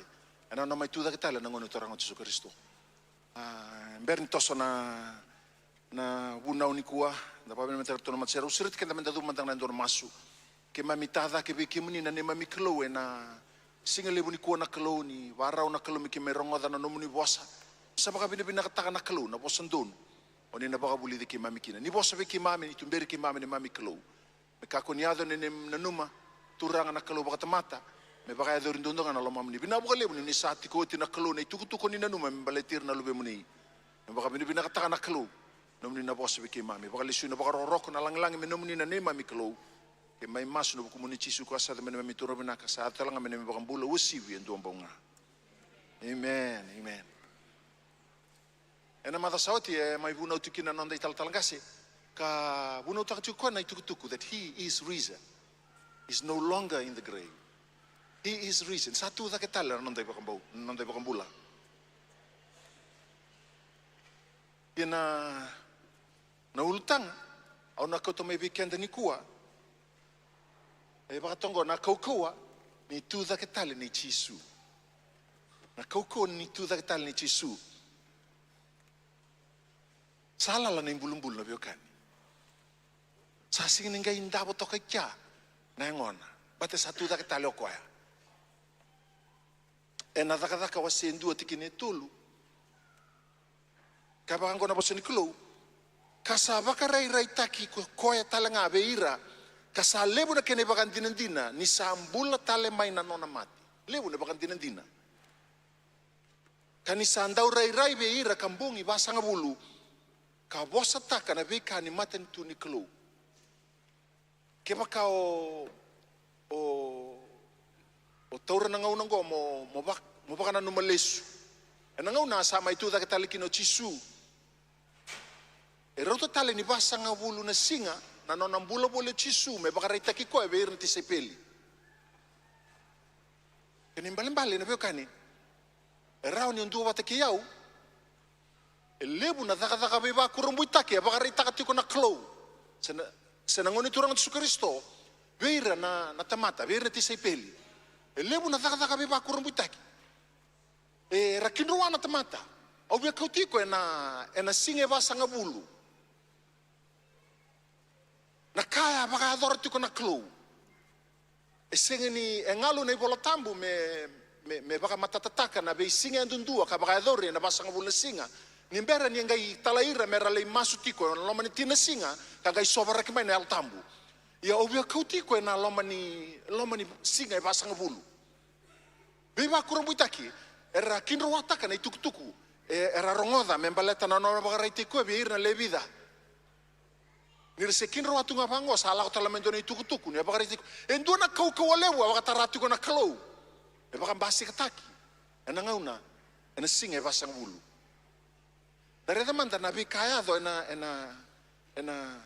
Ena nona mai tucake tale na Gone Turaga o Jisu Karisito. A, bera ni toso na, na vunau nikua, da vakavinavinakataka na Turaga mada sara. Au sureti keda meda cuva mada ga na dua na masu. Keimami tacake vei kemuni na neimami Kalou ena siga levu nikua na Kalou, ni vakarau na Kalou me keimami rogoca na nomuni vosa. Sa vakavinavinakataka na Kalou na vosa donu o ni na vakavulici keimami kina. Ni vosa vei keimami, ni tuberi keimami neimami Kalou. Me kakua ni yaco ni, ni nanuma, Turaga na Kalou vakatamata, me vakayacori duadua ga na lomamuni. Vinaka vakalevu ni ni sa tiko oti na Kalou na itukutuku ni nanuma me baleti ira na luvemuni. Me vakavinavinakataka na Kalou nomuni na vosa vei keimami. Vakalesui na vakarokoroko, na lagilagi me nomuni na neimami Kalou. Keimami masu ena vukumuni Jisu, ko sa yaco me neimami Turaga vinaka, sa yaco tale ga me neimami Vakabula uasivi e dua bau ga. Amen, amen. Ena macawa sa oti e mai vunau tiko kina na noda italatala qase, ka vunautaka tiko koya na itukutuku that he is risen. He's no longer in the grave. He is risen. Sa tu cake tale na noda ivakabau, na noda ivakabula. Ia na, na ulutaga au na kauta mai vei keda nikua, e vakatoqo na kaukauwa ni tu cake tale nei Jisu. Na kaukauwa ni tu cake tale nei Jisu. Sa lala na ibulubulu, na veiwekani. Sa sega ni qai davo toka i kea na yagona, baleta sa tu cake tale o koya. Ena Cakacaka wase dua tikina e tolu, ka vaka oqo na vosa ni Kalou: Ka sa vakarairaitaki ko koya tale ga vei ira, ka sa levu na kena ivakadinadina ni sa bula tale mai na nona mate. Levu na ivakadinadina. Ka ni sa dau rairai vei ira ka bogi vasagavulu, ka vosataka na veika ni matanitu ni Kalou. Kevaka o, o, o taura na gauna oqo mo, mo, vak-, mo vakananuma lesu. Ena gauna sa mai tu cake tale kina o Jisu, e rauta tale ni vasagavulu na siga na nona bula voli o Jisu me vakaraitaki koya vei ira na tisaipeli. Kena ibalebale, na veiwekani, e rawa ni o dua vata kei au, e levu na cakacaka veivakurabuitaki e vakaraitaka tiko na Kalou, se na, se na Gone Turaga o Jisu Karisito vei ira na, na tamata, vei ira na tisaipeli. E levu na cakacaka veivakurabuitaki era kidroa na tamata. Au via kauti iko ena, ena siga e vasagavulu. Na ka e a vakayacora tiko na Kalou. E sega ni, e galu na iVola Tabu me, me, me vakamatatataka na veisiga yadudua ka vakayacori ena vasagavulu na siga, ni bera ni qai talai ira me ra lai masu tiko ena loma ni tini na siga ka qai sovaraki mai na Yalo Tabu. Ia au via kauti iko ena loma ni, loma ni siga e vasagavulu. Veivakurabuitaki era kidroataka na itukutuku e, era rogoca me baleta na nona vakaraitaki koya vei ira na Levica. Ni ra se kidroa tu ga vaqo, sa lako tale mai dua na itukutuku ni a vakaraitaki koya. E dua na kaukauwa levu a vakatara tiko na Kalou. E vakabasikataki ena gauna, ena siga e vasagavulu. Da raica mada na veika e yaco ena, ena, ena,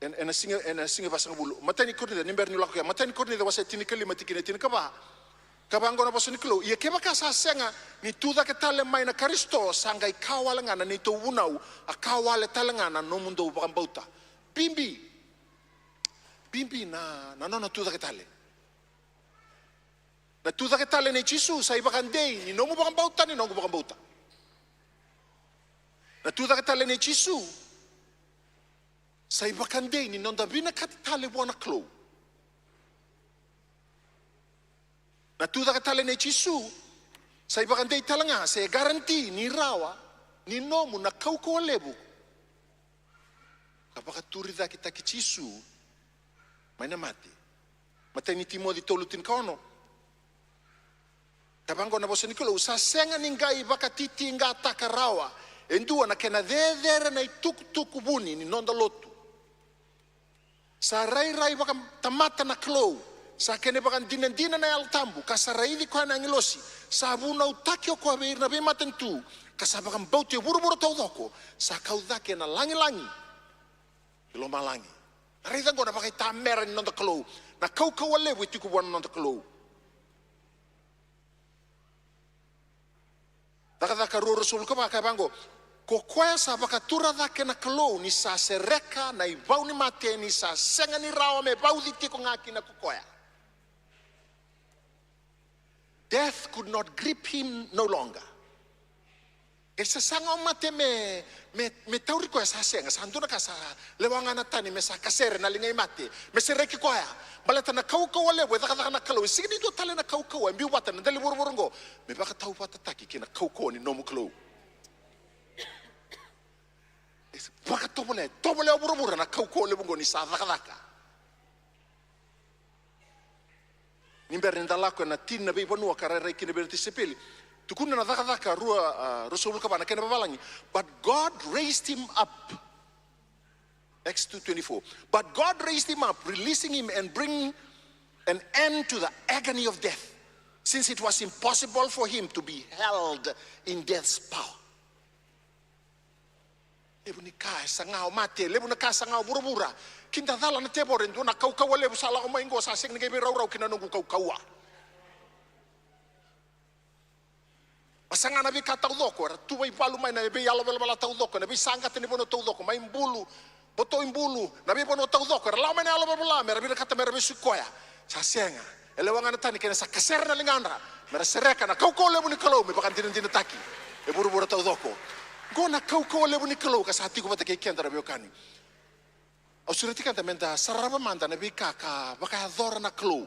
ena, ena siga, ena siga e vasagavulu. Matai ni Korinica, ni bera niu lako kea. Matai ni Korinica wase tinikalima tikina e tinikava. Ka vaqo na vosa ni Kalou: Ia kevaka sa sega ni tu cake tale mai na Karisito, sa qai ka wale ga na neitou vunau, a ka wale tale ga na nomudou vakabauta. Bibi. Bibi na, na nona tu cake tale. Na tu cake tale nei Jisu sa ivakadei ni nomu vakabauta, ni noqu vakabauta. Na tu cake tale nei Jisu sa ivakadei ni noda vinakati tale vua na Kalou. Na tu cake tale nei Jisu sa ivakadei tale ga, se garanti ni rawa ni nomu na kaukauwa levu ka vakaturi cake taki Jisu mai na mate. Matai ni Timoci tolu tinikaono. Ka vaqo na vosa ni Kalou: Sa sega ni qai vakatitiqataka rawa e dua na kena cecere na itukutuku vuni ni noda lotu. Sa rairai vakatamata na Kalou, sa kena ivakadinadina na Yalo Tabu, ka sa raici koya na agilosi, sa vunautaki o koya vei ira na veimatanitu, ka sa vakabauti e vuravura taucoko, sa kau cake ena lagilagi i lomalagi. Raica oqo na vakaitamera ni noda Kalou, na kaukauwa levu e tiko vua na noda Kalou. Cakacaka rua, ruasagavulu ka va, kaya vaqo: Ko koya sa vakatura cake na Kalou ni sa sereka na ivau ni mate, ni sa sega ni rawa me vauci tiko ga kina ko koya. Death could not grip him no longer. E sa saga o mate me, me, me tauri koya, sa sega, sa dua na ka sa lewa ga na tani me sa kasere na liga i mate, me sereki koya. Baleta na kaukauwa levu e cakacaka na Kalou, e sega ni dua tale na kaukauwa e biu vata na dela ni vuravura oqo me vakatauvatataki kei na kaukauwa ni nomu Kalou. E vakatovolea, e tovolea o vuravura na kaukauwa levu oqo ni sa cakacaka. Ni bera ni da lako ena tini na veivanua ka rairai kina vei ira na tisaipeli, tukuna na Cakacaka rua, a, ruasagavulu ka va na kena vavalagi: But God raised him up. Acts two twenty-four. But God raised him up, releasing him and bringing an end to the agony of death, since it was impossible for him to be held in death's power. Levu ni ka e saga o mate, levu na ka e saga o vuravura. Kidacala na tevoro, e dua na kaukauwa levu sa lako mai oqo, sa sega ni qai veiraurau kina noqu kaukauwa. A saga na veika taucoko, era tuva ivalu mai na veiyalo velavela taucoko, na veisaqata ni vanua taucoko, mai bulu, boto i bulu, na veivanua taucoko, era lako mai na yalo velavela me ra vinakata me ra vesuki koya. Sa sega. E lewa ga na tani kei na sa kasere na ligadra me ra sereka na kaukauwa levu ni Kalou me vakadinadinataki e vuravura taucoko. Qo na kaukauwa levu ni Kalou ka sa tiko vata kei keda, na veiwekani. Au sureti keda me da sarava mada na veika ka vakayacora na Kalou.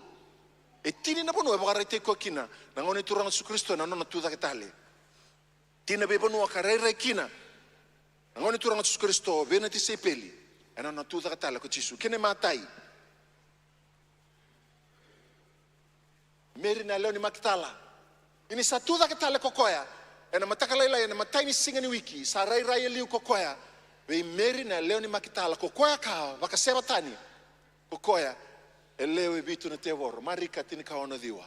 E tini na vanua e vakaraitaki koya kina na Gone Turaga o Jisu Karisito ena nona tucake tale. Tini na veivanua ka rairai kina na Gone Turaga o Jisu Karisito vei ira na tisaipeli ena nona tucake tale ko Jisu. Kena imatai, Meri na yalewa ni Makitala. Ia ni sa tucake tale ko koya ena mataka lailai, ena imatai ni siga ni wiki, sa rairai e liu ko koya vei Meri na yalewa ni Makitala, ko koya ka vakaseva tani ko koya e lewe vitu na tevoro. Marika tinikaono ciwa.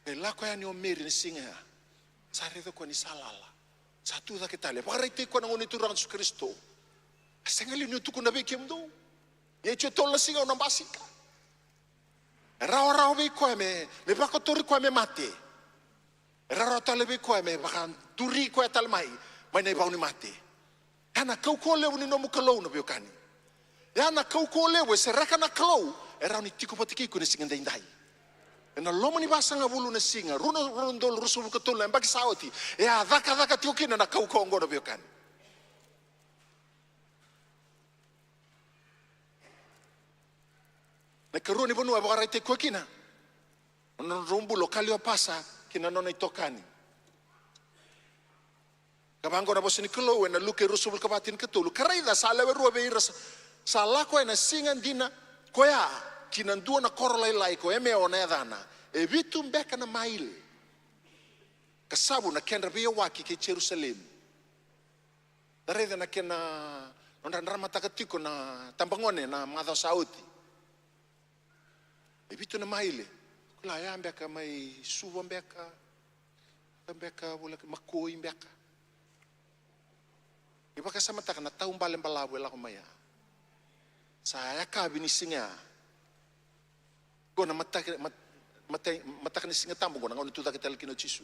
E lako yani o Meri na siga ya, sa raica koya ni sa lala. Sa tucake tale. Vakaraitaki koya na Gone Turaga o Jisu Karisito. A sega li niu tukuna vei kemudou ni e tiko tolu na siga au na basika? E rawarawa vei koya me, me vakotori koya me mate. E rawarawa tale vei koya me vakaduri koya tale mai mai na ivau ni mate. Ya na kaukauwa levu ni nomu Kalou, na veiwekani. Ya na kaukauwa levu e sereka na Kalou, e rawa ni tiko vata kei iko ena siga edaidai. Ena loma ni vasagavulu na siga, rua na, rua na udolu ruasagavulu ka tolu na yabaki sa oti, e a cakacaka tiko kina na kaukauwa oqo, na veiwekani. Na ikarua ni vanua e vakaraitaki koya kina na nodrau bula o Kaliopasa kei na nona itokani. Ka vaqo na vosa ni Kalou ena Luke ruasagavulu ka va, tinikatolu: Ka raica, sa lewe rua vei ira sa, sa lako ena siga dina koya ki na dua na koro lailai ko Emeo na yacana, e vitu beka na maile, ka savu na kedra veiyawaki kei Jerusalemi. Da raica na kena, nodra dramataka tiko na tabagone na macawa sa oti. E vitu na maile. Kila ya beka mai Suva beka, ka beka voleka Makoi beka. Ni vakasamataka na taubale balavu e lako mai ya. Sa yakavi ni siga ya. Qo na mataka, mat-, matai, mataka ni Siga Tabu qo na gauna e tucake tale kina o Jisu.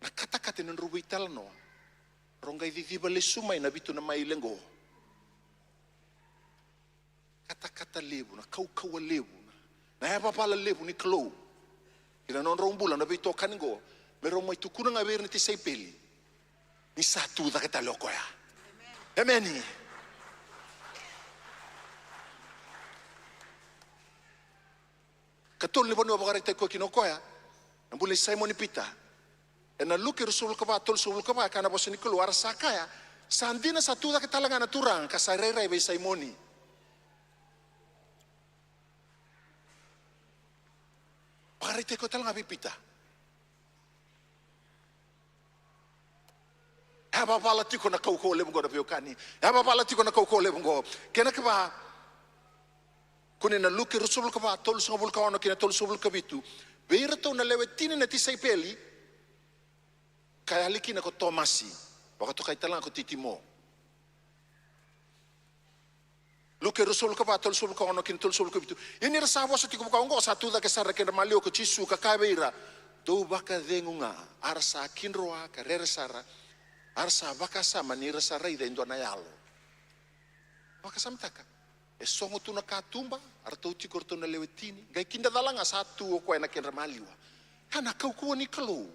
Na katakata ni nodrau veitalanoa, rau qai ciciva lesu mai na vitu na maile qo. Katakata levu, na kaukauwa levu, na, na yavavala levu ni Kalou ki na nodrau bula na veitokani qo, me rau mai tukuna ga vei ira na tisaipeli ni sa tu cake tale o koya. Emeni. Katolu ni vanua e vakaraitaki koya kina o koya na bula i Saimoni Pita. Ena Luke ruasagavulu ka va, tolusagavulu ka va, e kaya na vosa ni Kalou: A ra sa kaya, sa dina, sa tu cake tale ga na Turaga ka sa rairai vei Saimoni. Vakaraitaki koya tale ga vei Pita. E a vavala tiko na kaukauwa levu qo, na veiwekani. E a vavala tiko na kaukauwa levu qo. Kena ikava, kune na Luke ruasagavulu ka va, tolusagavulu ka ono kei na tolusagavulu ka vitu. Vei iratou na lewe tini na tisaipeli, ka yali kina ko Tomasi, vakatokai tale ga ko Titimo. Luke ruasagavulu ka va, tolusagavulu ka ono kei na tolusagavulu ka vitu. Ia ni ra sa vosa tiko vaka oqo, sa tu cake sara na kedra maliwa ko Jisu ka kaya vei ira: Dou vakacegu ga, a ra sa kidroa ka rere sara, a ra sa vakasama ni ra sa raica e dua na yalo. Vakasamataka. E sogo tu na katuba, a ratou tiko ratou na lewe tini. Qai kidacala ga sa tu o koya na kedra maliwa. Ka na kaukauwa ni Kalou.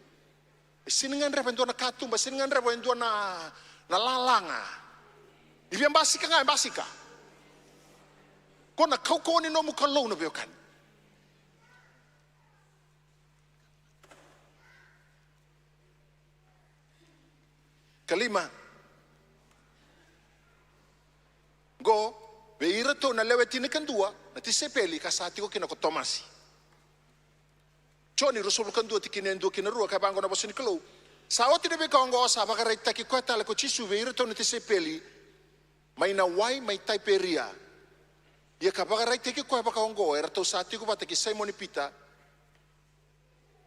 E sega ni gadreva e dua na katuba, e sega ni gadreva e dua na, na lalaga. Ni via basika ga, e basika. Ko na kaukauwa ni nomu Kalou na veiwekani. Ka lima. Qo, vei iratou na lewe tinikadua na tisaipeli ka sa tiko kina ko Tomasi. Joni ruasagavulu ka dua tikina e dua ki na rua, ka vaqo na vosa ni Kalou. Sa oti na veika oqo sa vakaraitaki koya tale ko Jisu vei iratou na tisaipeli mai na wai mai Taiperia. Ia ka vakaraitaki koya vakaoqo, eratou sa tiko vata kei Saimoni Pita.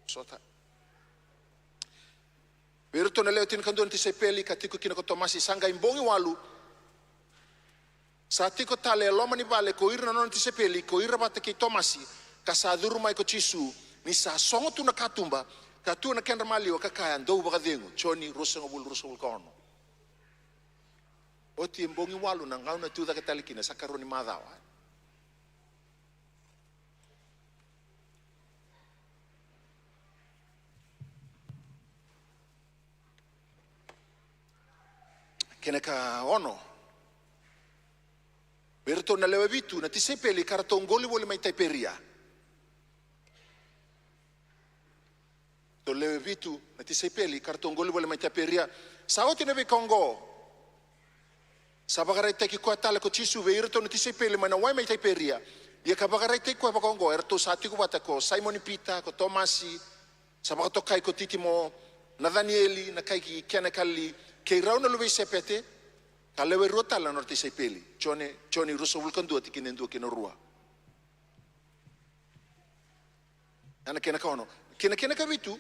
Sota. Vei iratou na lewe tinikadua na tisaipeli ka tiko kina ko Tomasi, sa qai bogi walu. Sa tiko tale e loma ni vale ko ira na nona tisaipeli, ko ira vata kei Tomasi, ka sa curu mai ko Jisu, ni sa sogo tu na katuba, ka tu na kedra maliwa, ka kaya, dou vakacegu. Joni ruasagavulu, ruasagavulu ka ono. Oti e bogi walu na gauna tu cake tale kina, sa karua ni macawa. Kena ka ono. Vei iratou na lewe vitu na tisaipeli ka ratou qoli voli mai Taiperia. Ratou lewe vitu na tisaipeli ka ratou qoli voli mai Taiperia. Sa oti na veika oqo. Sa vakaraitaki koya tale ko Jisu vei iratou na tisaipeli mai na wai mai Taiperia. Ia ka vakaraitaki koya vakaoqo, eratou sa tiko vata ko Saimoni Pita, ko Tomasi, sa vakatokai ko Titimo, Nacanieli, na kai ki Kena e Kalili, kei rau na luve i Sepete, ka lewe rua tale na nodra tisaipeli. Joni, Joni ruasagavulu ka dua tikina e dua ki na rua. Ena kena ka ono. Kena, kena ka vitu.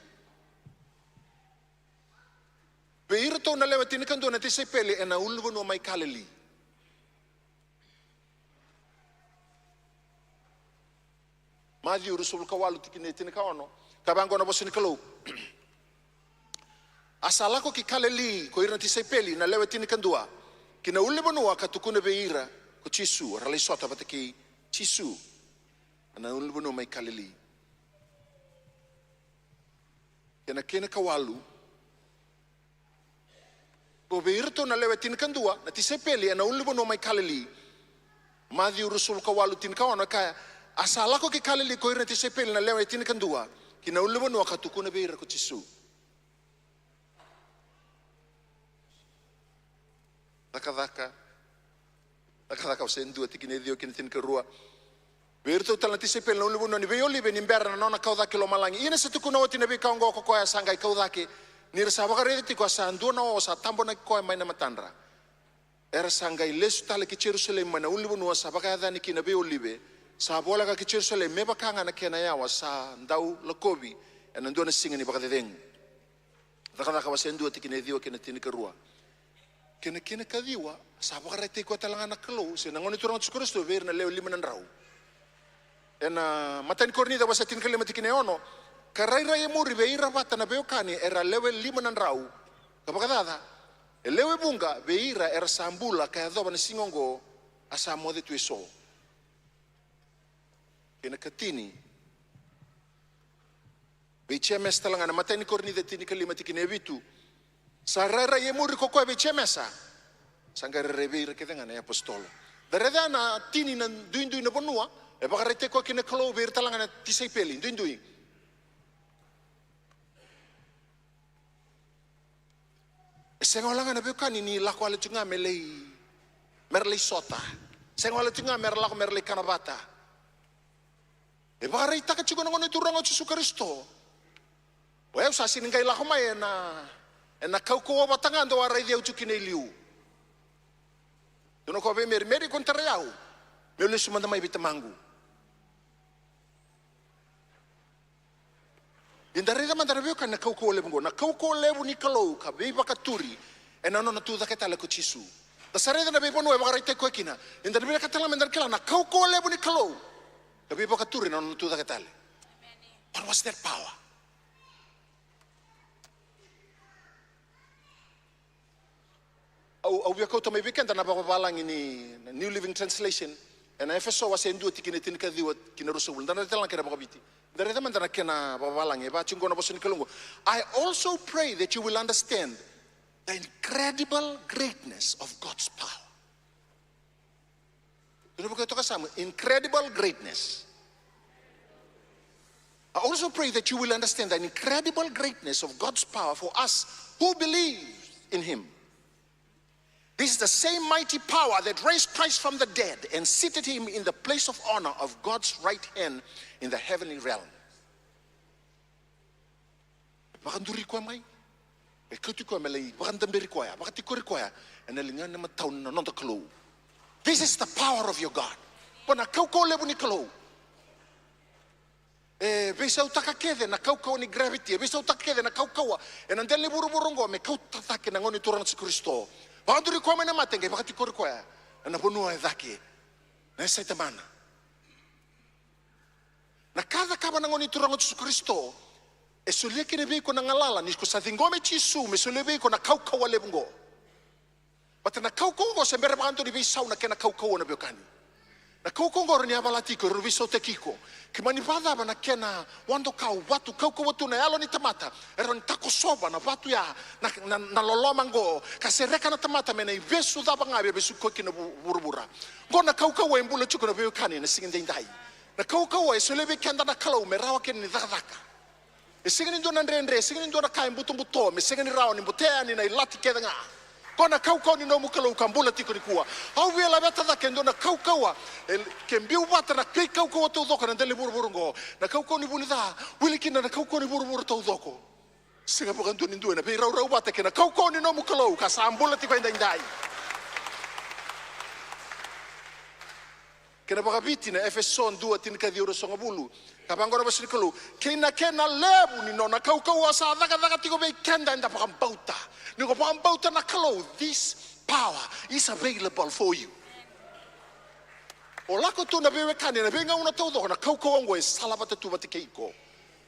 Vei iratou na lewe tinikadua na tisaipeli ena ulunivanua mai Kalili. Maciu ruasagavulu ka walu tikina e tinikaono. Ka vaqo na vosa ni Kalou. A sa lako ki Kalili ko ira na tisaipeli na lewe tinikadua ki na ulunivanua ka tukuna vei ira ko Jisu, ra lai sota vata kei Jisu. Ena ulunivanua mai Kalili. Kena, kena ka walu. Ko vei iratou na lewe tinikadua na tisaipeli ena ulunivanua mai Kalili. Maciu ruasagavulu ka walu tinikaono e kaya, a sa lako ki Kalili ko ira na tisaipeli na lewe tinikadua ki na ulunivanua ka tukuna vei ira ko Jisu. Cakacaka. Cakacaka wase dua tikina e ciwa ki na tinikarua. Vei iratou tale na tisaipeli na ulunivanua ni veiolive ni bera na nona kau cake i lomalagi. Ia ni sa tukuna oti na veika oqo ko koya sa qai kau cake. Ni ra sa vakaraica tiko a sa dua na o sa tabonaki koya mai na matadra. Era sa qai lesu tale ki Jerusalemi mai na ulunivanua sa vakayacani kina veiolive. Sa voleka ki Jerusalemi me vaka ga na kena yawa sa dau lakovi ena dua na siga ni vakacecegu. Cakacaka wase dua tikina e ciwa kei na tinikarua. Kei na kena ka ciwa, sa vakaraitaki koya tale ga na Kalou, se na Gone Turaga o Jisu Karisito vei ira na lewe lima na drau. Ena matai ni Korinica wase tinikalima tikina e ono, ka rairai e muri vei ira vata na veiwekani era lewe lima na drau. Ka vakacaca, e lewe vuqa vei ira era sa bula ka yacova na siga oqo, a sa moce tu eso. Kei na ka tini, vei Jemesa tale ga na matai ni Korinica tinikalima tikina e vitu. Sa rairai e muri ko koya vei Jemesa. Sa qai rairai vei ira kece ga na iapositolo. Da raica na tini na duidui na vanua e vakaraitaki koya kina na Kalou vei ira tale ga na tisaipeli duidui. E sega wale ga na veiwekani ni lako wale tiko ga me lai, me ra lai sota. Sega wale tiko ga me ra lako me ra lai kana vata. E vakaraitaka tiko na Gone Turaga o Jisu Karisito. O yau sa sega ni qai lako mai ena, ena kaukauwa vata ga dou a raici au tiko kina i liu. Tukuna o koya vei Meri, Meri, ko ni tarai au meu lesu mada mai vei Tamaqu. Ia da raica mada na veiwekani na kaukauwa levu oqo, na kaukauwa levu ni Kalou ka veivakaturi ena nona tu cake tale ko Jisu. Da sa raica na veivanua e vakaraitaki koya kina. Ia da na vinakata tale ga me da na kila na kaukauwa levu ni Kalou ka veivakaturi ena nona tu cake tale. What was that power? Au, au via kauta mai vei keda na vakavalagi ni New Living Translation, ena Efeso wase e dua tikina e tinikaciwa ki na ruasagavulu. Da na raica tale ga kena vakaviti. Da raica mada na kena vakavalagi, e vaka tiko qo na vosa ni Kalou qo. "I also pray that you will understand the incredible greatness of God's power." Dua na vakaitoka samu, incredible greatness. "I also pray that you will understand the incredible greatness of God's power for us who believe in him. This is the same mighty power that raised Christ from the dead and seated him in the place of honor of God's right hand in the heavenly realm." Vakaduri koya mai. Me kauti koya me lai vakadaberi koya, vakatikori koya ena ligana imatau na noda Kalou. This is the power of your God. Qo na kaukauwa levu ni Kalou. E veisautaka kece na kaukauwa ni gravity, e veisautaka kece na kaukauwa ena dela ni vuravura oqo me kauta cake na Gone Turaga o Jisu Karisito. Vakaduri koya mai na mate, qai vakatikori koya ena vanua e cake, na yasa i Tamana. Na ka e cakava na Gone Turaga o Jisu Karisito e solia kina vei iko na galala ni ko sa ciqoma o Jisu me solia vei iko na kaukauwa levu oqo. Baleta na kaukauwa oqo se bera vakadua ni veisau na kena kaukauwa, na veiwekani. Na kaukauwa oqo e rawa ni yavalati iko, e rawa ni veisautaki iko. Ke mani vakacava na kena wado ka o vatu kaukauwa tu na yalo ni tamata, e rawa ni takosova na vatu ya na, na, na loloma oqo, ka sereka na tamata me na ivesu cava ga e via vesu koya kina vu-, vuravura. Oqo na kaukauwa e bula tiko, na veiwekani, na siga edaidai. Na kaukauwa e solia vei keda na Kalou me rawa kina ni cakacaka. E sega ni dua na dredre, e sega ni dua na ka e butobuto me sega ni rawa ni botea yani na ilati kece ga. Qo na kaukauwa ni nomu Kalou ka bula tiko nikua. Au via laveta cake e dua na kaukauwa, e, ke biu vata na veikaukauwa taucoko ena dela ni vuravura oqo. Na kaukauwa ni vunica, wili kina na kaukauwa ni vuravura taucoko. Sega vakadua ni dua ena veiraurau vata kei na kaukauwa ni nomu Kalou ka sa bula tiko edaidai. Kena vakaviti na Efeso dua, tinikaciwa, ruasagavulu. Ka vaqo na vosa ni Kalou: "Kei na kena levu ni nona kaukauwa sa cakacaka tiko vei keda eda vakabauta." Ni ko vakabauta na Kalou, this power is available for you. O lako tu, na veiwekani, ena veigauna taucoko na kaukauwa oqo e sala vata tu vata kei iko.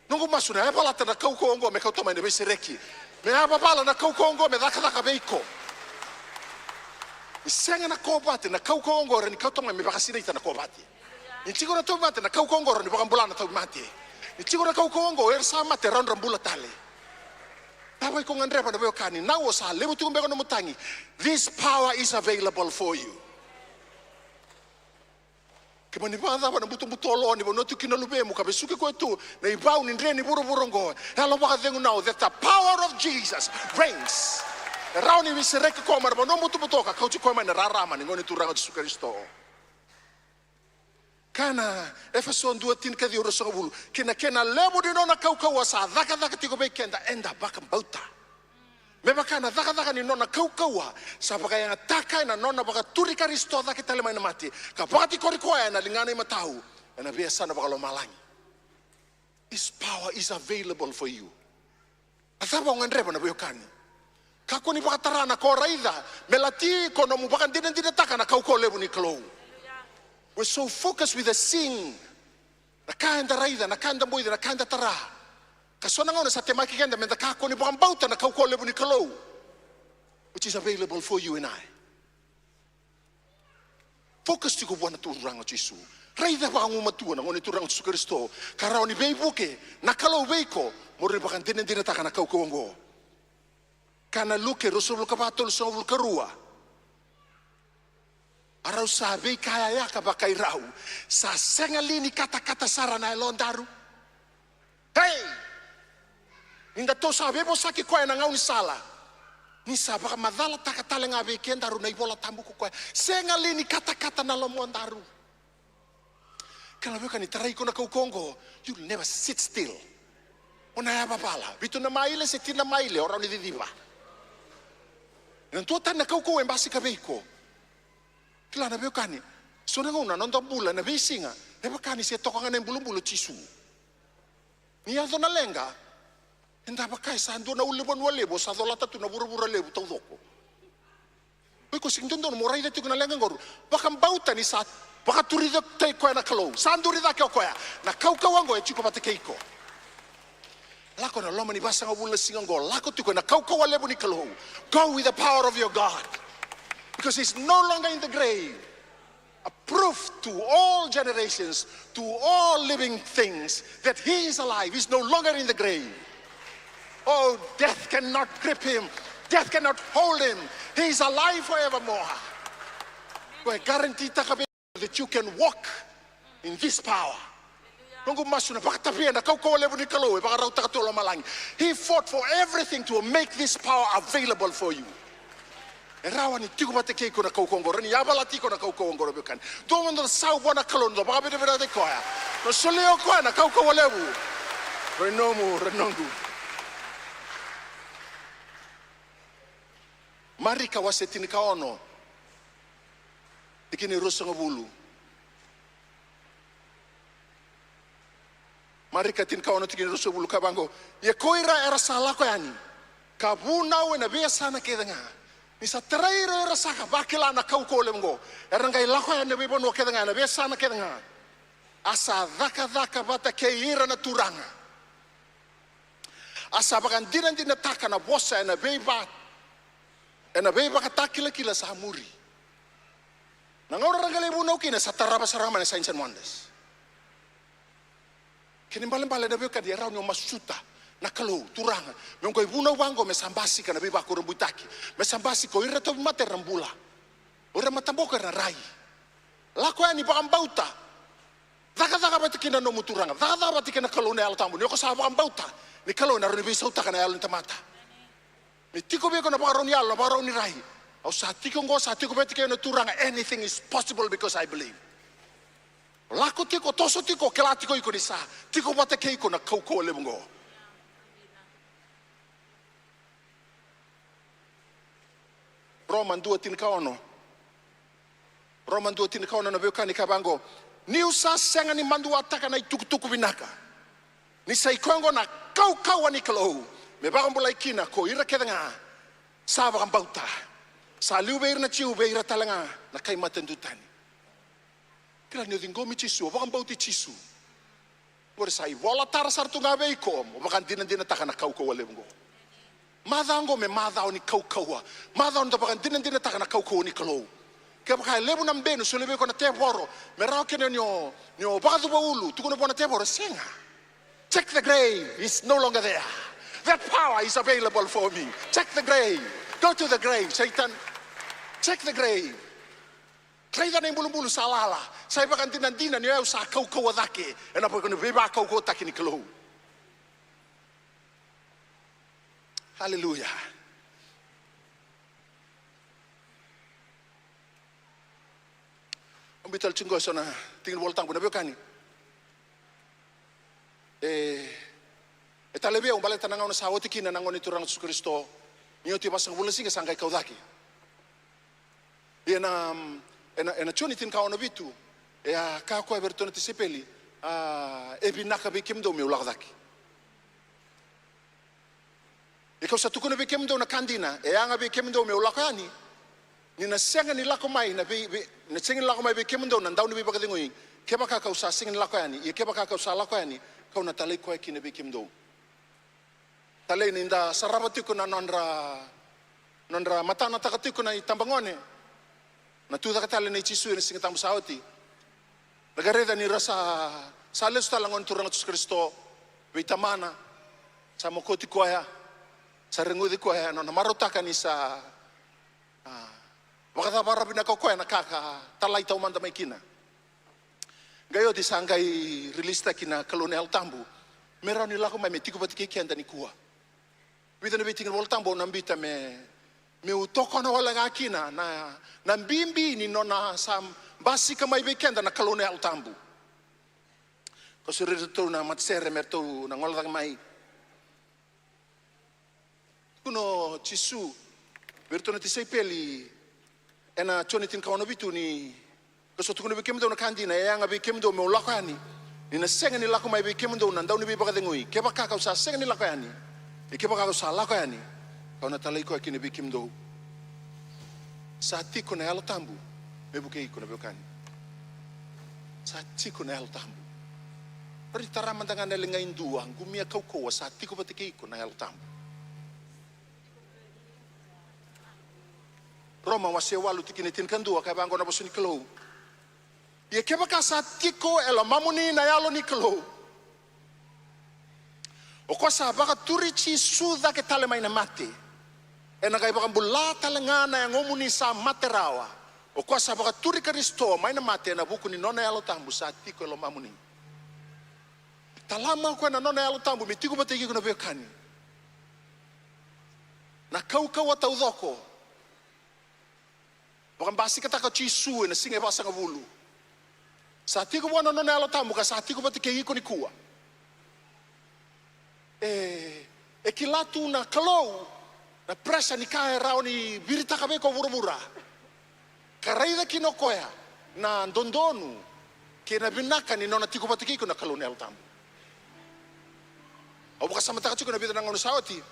Noqu masu, na yavalata na kaukauwa oqo me kauta mai na veisereki. Me yavavala na kaukauwa oqo me cakacaka vei iko. Ni sega na kovate, na kaukauwa oqo e rawa ni kauta mai me vakasinaita na kovate. Ni tiko na tauvimate, na kaukauwa oqo e rawa ni vakabula na tauvimate. Ni tiko na kaukauwa oqo, era sa mate e rawa ni ra bula tale. Cava iko gadreva, na veiwekani? Nau o sa levu tiko beka nomu tagi. This power is available for you. Ke mani vakacava na butobuto loa ni vanua tu kina luvemu ka vesuki koya tu na ivau ni dre ni vuravura oqo, yalo vakacegu nau, that the power of Jesus reigns. E rawa ni veisereki koya mai na vanua butobuto ka kauti koya mai na rarama ni Gone Turaga o Jisu Karisito. Kaya na Efeso dua, tinikaciwa, ruasagavulu: "Kei na kena levu ni nona kaukauwa sa cakacaka tiko vei keda eda vakabauta." Me vaka na cakacaka ni nona kaukauwa sa vakayagataka ena nona vakaturi Karisito cake tale mai na mate, ka vakatikori koya ena ligana imatau ena veiyasana vakalomalagi. This power is available for you. A cava o gadreva, na veiwekani? Kakua ni vakatara na ko raica, me lati iko nomu vakadinadinataka na kaukauwa levu ni Kalou. We're so focused with the seeing. Na ka eda raica, na ka eda boica, na ka eda tara. Ka so na gauna sa temaki keda meda kakua ni vakabauta na kaukauwa levu ni Kalou, which is available for you and I. Focus tiko vua na Turaga o Jisu. Raica vakagumatua na Gone Turaga o Jisu Karisito, ka rawa ni veivuke na Kalou vei iko mo rawa ni vakadinadinataka na kaukauwa oqo. Kaya na Luke ruasagavulu ka va, tolusagavulu ka rua: "A rau sa veikayayaka vakai rau, sa sega li ni katakata sara na yalodaru?" Hey! Ni datou sa veivosaki koya ena gaunisala, ni sa vakamacalataka tale ga vei kedaru na iVola Tabu ko koya, sega li ni katakata na lomodaru? Kena veiwekani, tarai iko na kaukauwa oqo, you'll never sit still. O na yavavala, vitu na maile se tini na maile, o rawa ni ciciva. Ena duatani na kaukauwa e basika vei iko. Kila, na veiwekani, so na gauna na noda bula ena veisiga e vaka ni se toka ga na ibulubulu o Jisu. Ni yaco na leqa, eda vaka e sa dua na ulunivanua levu sa colata tu na vuravura levu taucoko. O iko sega ni dodonu mo raica tiko na leqa oqori. Vakabauta ni sa vakaturi cake koya na Kalou. Sa duri cake o koya. Na kaukauwa oqo e tiko vata kei iko. Lako ena loma ni vasagavulu na siga oqo, lako tiko ena kaukauwa levu ni Kalou. Go with the power of your God. Because he's no longer in the grave. A proof to all generations, to all living things, that he is alive. He's no longer in the grave. Oh, death cannot grip him. Death cannot hold him. He is alive forevermore. Ko e guarantee-taka vei that you can walk in this power. Noqu masu na vakatavia na kaukauwa levu ni Kalou e vakarautaka tu e lomalagi. He fought for everything to make this power available for you. E rawa ni tiko vata kei iko na kaukauwa oqo, rawa ni yavalati iko na kaukauwa oqo, ra veiwekani. Dua mada na sau vua na Kalou, na vakavinavinakataki koya, na solia o koya na kaukauwa levu. Rai nomu, rai noqu. Marika wase tinikaono, tikina e ruasagavulu. Marika tinikaono tikina e ruasagavulu, ka vaqo: Ia ko ira era sa lako yani ka vunau ena veiyasana kece ga, ni sa tarai ira o ira sa ka vakila na kaukauwa levu oqo, era qai lako yani na veivanua kece ga, ena veiyasana kece ga. A sa cakacaka vata kei ira na Turaga. A sa vakadinadinataka na vosa ena veiva, ena veivakatakilakila sa muri. Na gauna ra qai lai vunau kina sa tarava sara ga mai na signs and wonders. Kena ibalebale, na veiwekani, e rawa ni o masuta na Kalou, Turaga, me qai vunau vaqo, me sa basika na veivakurabuitaki, me sa basika o ira tauvimate era bula, o ira mataboko era rai. Lako yani vakabauta. Cakacaka vata kei na nomu Turaga, cakacaka vata kei na Kalou na Yalo Tabu, ni o ko sa vakabauta ni Kalou ena rawa ni veisautaka na yalo ni tamata. Me tiko vei iko na vakarau ni yalo, na vakarau ni rai. Au sa tiko oqo, sa tiko vata kei au na Turaga. Anything is possible because I believe. Lako tiko, toso tiko, kila tiko iko ni sa tiko vata kei iko na kaukauwa levu oqo. Roma dua tinikaono. Roma dua tinikaono, na veiwekani, ka vaqo: Niu sa sega ni maduataka na itukutuku vinaka, ni sa i koya oqo na kaukauwa ni Kalou, me vakabulai kina ko ira kece ga sa vakabauta. Sa liu vei ira na Jiu, vei ira tale ga na kai mata duatani. Kila ni o ciqomi Jisu, o vakabauti Jisu, qori sa ivola tara sara tu ga vei iko mo vakadinadinataka na kaukauwa levu oqo. Macawa oqo me macawa ni kaukauwa. Macawa ni da vakadinadinataka na kaukauwa ni Kalou. Kevaka e levu na benu solia vei iko na tevoro, me rawa kina ni o, ni o vakacuva ulu, tukuna vua na tevoro, sega. Check the grave, he's no longer there. That power is available for me. Check the grave. Go to the grave, Satan. Check the grave. Raica na ibulubulu sa lala, sa ivakadinadina ni o yau sa kaukauwa cake ena vuku ni veivakaukauwataki ni Kalou. Aleluya. Au biuta tale tiko qo eso na tiki ni Vola Tabu, na veiwekani. E, e talevi au baleta na gauna sa oti kina na Gone Turaga o Jisu Karisito. Ni oti vasagavulu na siga sa qai kau cake. Ia na, ena, ena Joni tinikaono vitu, e a kaya o koya vei iratou na tisaipeli, a, e vinaka vei kemudou meu lako cake. Ia kau sa tukuna vei kemudou na ka dina, e yaga vei kemudou meu lako yani, ni na sega ni lako mai na vei, vei, na sega ni lako mai vei kemudou na Dauniveivakacegui, kevaka kau sa sega ni lako yani, ia kevaka kau sa lako yani, kau na talai koya kina vei kemudou. Talei ni da sarava tiko na nodra, nodra matanataka tiko na itabagone na tucake tale nei Jisu ena Siga Tabu sa oti. Da qai raica ni ra sa, sa lesu tale na Gone Turaga o Jisu Karisito vei Tamana, sa mokoti koya, sa reguci koya, nona marautaka ni sa, a, vakacavara vinaka o koya na ka ka talai taumada mai kina. Qai oti sa qai rilisitaki na Kalou na Yalo Tabu me rawa ni lako mai me tiko vata kei keda nikua. Vica na veitiki ni Vola Tabu au na biuta me, meu tokona wale ga kina na, na bibi ni nona sa basika mai vei keda na Kalou na Yalo Tabu. Kau sureti iratou na matasere me ratou na gole cake mai. Tukuna o Jisu vei iratou na tisaipeli ena Joni tinikaono vitu ni, kau sa tukuna vei kemudou na ka dina, e yaga vei kemudou meu lako yani, ni na sega ni lako mai vei kemudou na Dauniveivakacegui, kevaka kau sa sega ni lako yani, ia kevaka kau sa lako yani, kau na talai koya kina vei kemudou. Sa tiko na Yalo Tabu me vukei iko, na veiwekani. Sa tiko na Yalo Tabu. Rawa ni tara mada ga na yali ga e dua, qumia kaukauwa, sa tiko vata kei iko na Yalo Tabu. Roma wase walu tikina e tinikadua, ka e vaqo na vosa ni Kalou. Ia kevaka sa tiko e lomamuni na Yalo ni Kalou, o koya sa vakaturi Jisu cake tale mai na mate, ena qai vakabula tale ga na yagomuni sa mate rawa. O koya sa vakaturi Karisito mai na mate ena vuku ni nona Yalo Tabu sa tiko e lomamuni. Tala mai o koya na nona Yalo Tabu me tiko vata kei iko na veiwekani. Na kaukauwa taucoko vakabasikataka o Jisu ena siga e vasagavulu. Sa tiko vua na nona Yalo Tabu ka sa tiko vata kei iko nikua. E, e kila tu na Kalou na pressure ni ka e rawa ni viritaka vei iko vuravura, ka raica kina o koya na dodonu kei na vinaka ni nona tiko vata kei iko na Kalou na Yalo Tabu. Au vakasamataka tiko na vica na gauna sa oti.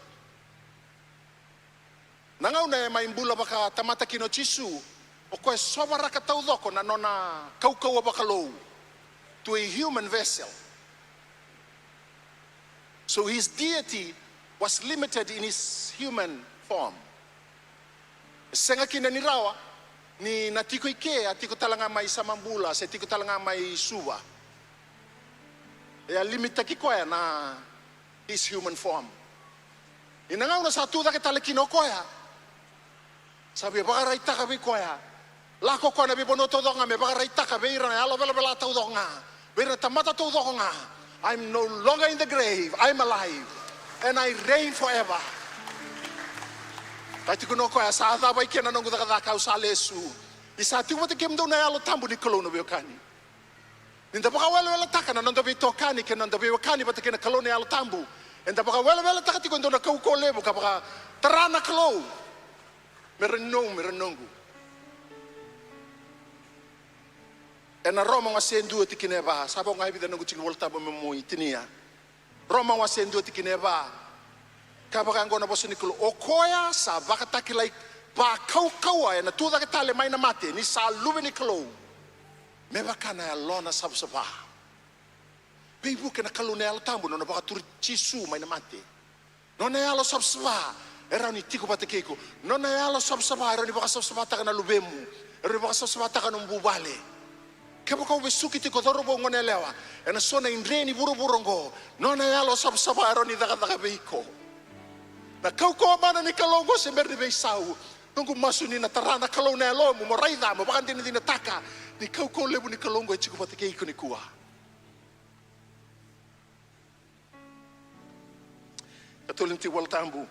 Na gauna e mai bula vakatamata kina o Jisu, o koya e sovaraka taucoko na nona kaukauwa vakalou to a human vessel. So his deity was limited in his human form. E sega kina ni rawa ni na tiko i ke a tiko tale ga mai Samabula se tiko tale ga mai Suva. E a limitaki koya na his human form. Ia na gauna sa tu cake tale kina o koya, sa via vakaraitaka vei koya. Lako o koya na veivanua taucoko ga me vakaraitaka vei ira na yalo velavela taucoko ga, vei ira na tamata taucoko ga, I'm no longer in the grave, I'm alive, and I reign forever. Ka tukuna o koya, sa cava i ke na noqu cakacaka, au sa lesu. Ia sa tiko vata kei kemudou na Yalo Tabu ni Kalou na veiwekani. Ni da vakaweleweletaka na noda veitokani kei na noda veiwekani vata kei na Kalou na Yalo Tabu, eda vakaweleweletaka tiko e dua na kaukauwa levu ka vakatara na Kalou me ra ni nomu, me ra ni noqu. Ena Roma wase dua tikina e va, sa vo ga e vica na noqu tiki Volatabu me momo i tinia. Roma wase dua tikina e va. Ka vaka oqo na vosa ni Kalou, o koya sa vakatakilai vakaukauwa ena tu cake tale mai na mate, ni sa Luve ni Kalou, me vaka na Yalona savasava. Veivuke na Kalou na Yalo Tabu, nona vakaturi Jisu mai na mate. Nona yalo savasava e rawa ni tiko vata kei iko. Nona yalo savasava e rawa ni vakasavasavataka na luvemu, e rawa ni vakasavasavataka na nomu vuvale. Kevaka o vesuki tiko, cauravou, goneyalewa, ena so na idre ni vuravura oqo, nona yalo savasava e rawa ni cakacaka vei iko. Na kaukauwa mana ni Kalou oqo se bera ni veisau. Noqu masu ni na tara na Kalou na yalomu mo raica, mo vakadinadinataka ni kaukauwa levu ni Kalou oqo e tiko vata kei iko nikua. Katolu ni tiki Volatabu,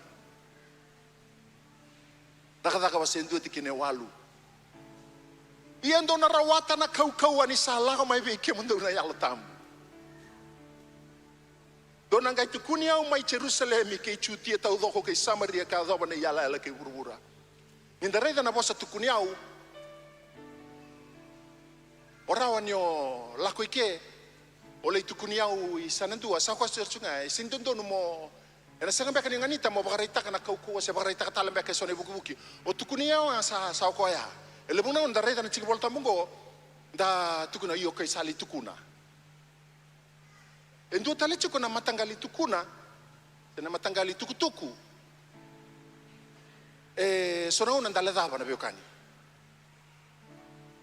Cakacaka wase dua tikina e walu. Ia dou na rawata na kaukauwa ni sa lako mai vei kemudou na Yalo Tabu. Dou na qai tukuni au mai Jerusalemi kei Jutia taucoko kei Samaria ka yacova na iyalayala kei vuravura. Ni da raica na vosa tukuni au, o rawa ni o lako i ke, o lai tukuni au i sa na dua, sa koya sara tu ga, e sega ni dodonu mo, ena sega beka ni ganita mo vakaraitaka na kaukauwa se vakaraitaka tale beka e so na ivukivuki. O tukuni au ga sa, sa o koya. E levu na gauna da raica na tiki Volatabu oqo, da tukuna, io, kai sa lai tukuna. E dua tale tiko na mataqali tukuna, se na mataqali tukutuku. E so na gauna da lecava na veiwekani.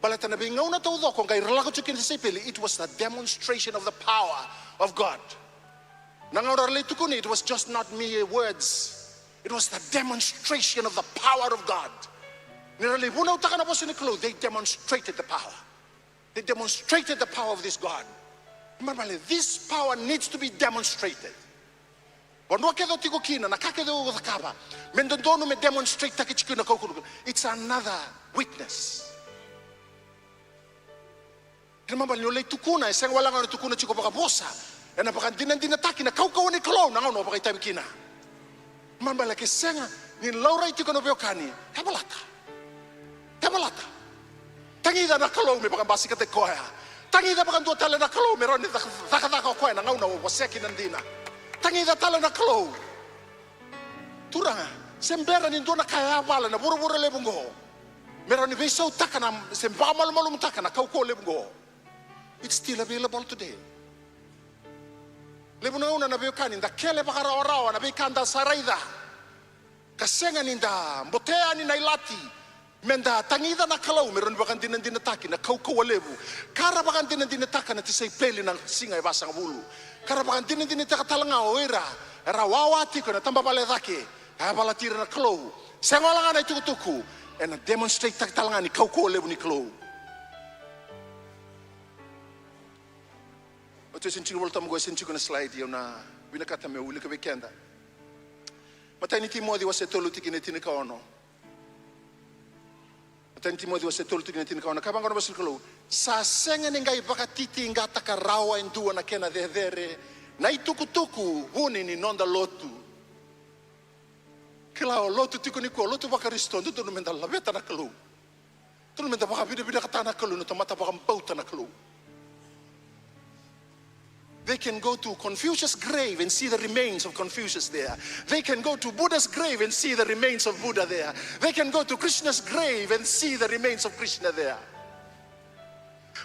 Baleta na veigauna taucoko qai ra lako tiko kina tisaipeli, it was the demonstration of the power of God. Na gauna ra lai tukuni, it was just not mere words. It was the demonstration of the power of God. Ni ra lai vunautaka na vosa ni Kalou, they demonstrated the power. They demonstrated the power of this God. Mamale, this power needs to be demonstrated. Vanua kece o tiko kina, na ka kece o cakava, me dodonu me demonstrate taki tiko na kaukauwa. It's another witness. Kena mamale ni o lai tukuna, e sega wale ga ni tukuna tiko vakavosa. Ena vakadinadinataki na kaukauwa ni Kalou na gauna o vakaitavi kina. Mamale ke sega ni laurai tiko na veiwekani, e valata. E valata. Tagica na Kalou me vakabasikataki koya. Tagica vakadua tale na Kalou me rawa ni caka, cakacaka o koya na gauna o wasea kina dina. Tagica tale na Kalou. Turaga, se bera ni dua na ka e yavala na vuravura levu oqo, me rawa ni veisautaka na, se vakamalumalumutaka na kaukauwa levu oqo. It's still available today. Levu na gauna na veiwekani da kele vakarawarawa na veika da sa raica, ka sega ni da botea ni na ilati. Meda tagica na Kalou me rawa ni vakadinadinataki na kaukauwa levu ka ra vakadinadinataka na tisaipeli na siga e vasagavulu. Ka ra vakadinadinataka tale ga o ira era wawa tiko ena tabavale e cake, a yavalati ira na Kalou. Sega wale ga na itukutuku, ena demonstrate-taki tale ga ni kaukauwa levu ni Kalou. Oti, e sega ni tiko na iVolatabu qo, e sega ni tiko na slide, au na vinakata meu wilika vei keda. Matai ni Timoci wase tolu tikina e tinikaono. Matai ni Timoci wase tolu tikina e tinikaono, ka vaqo na vosa ni Kalou: Sa sega ni qai vakatitiqataka rawa e dua na kena cecere na itukutuku vuni ni noda lotu. Kila, o lotu tiko nikua, o lotu vaKarisito, dodonu meda laveta na Kalou. Dodonu meda vakavinavinakataka na Kalou, na tamata vakabauta na Kalou. They can go to Confucius' grave and see the remains of Confucius there. They can go to Buddha's grave and see the remains of Buddha there. They can go to Krishna's grave and see the remains of Krishna there.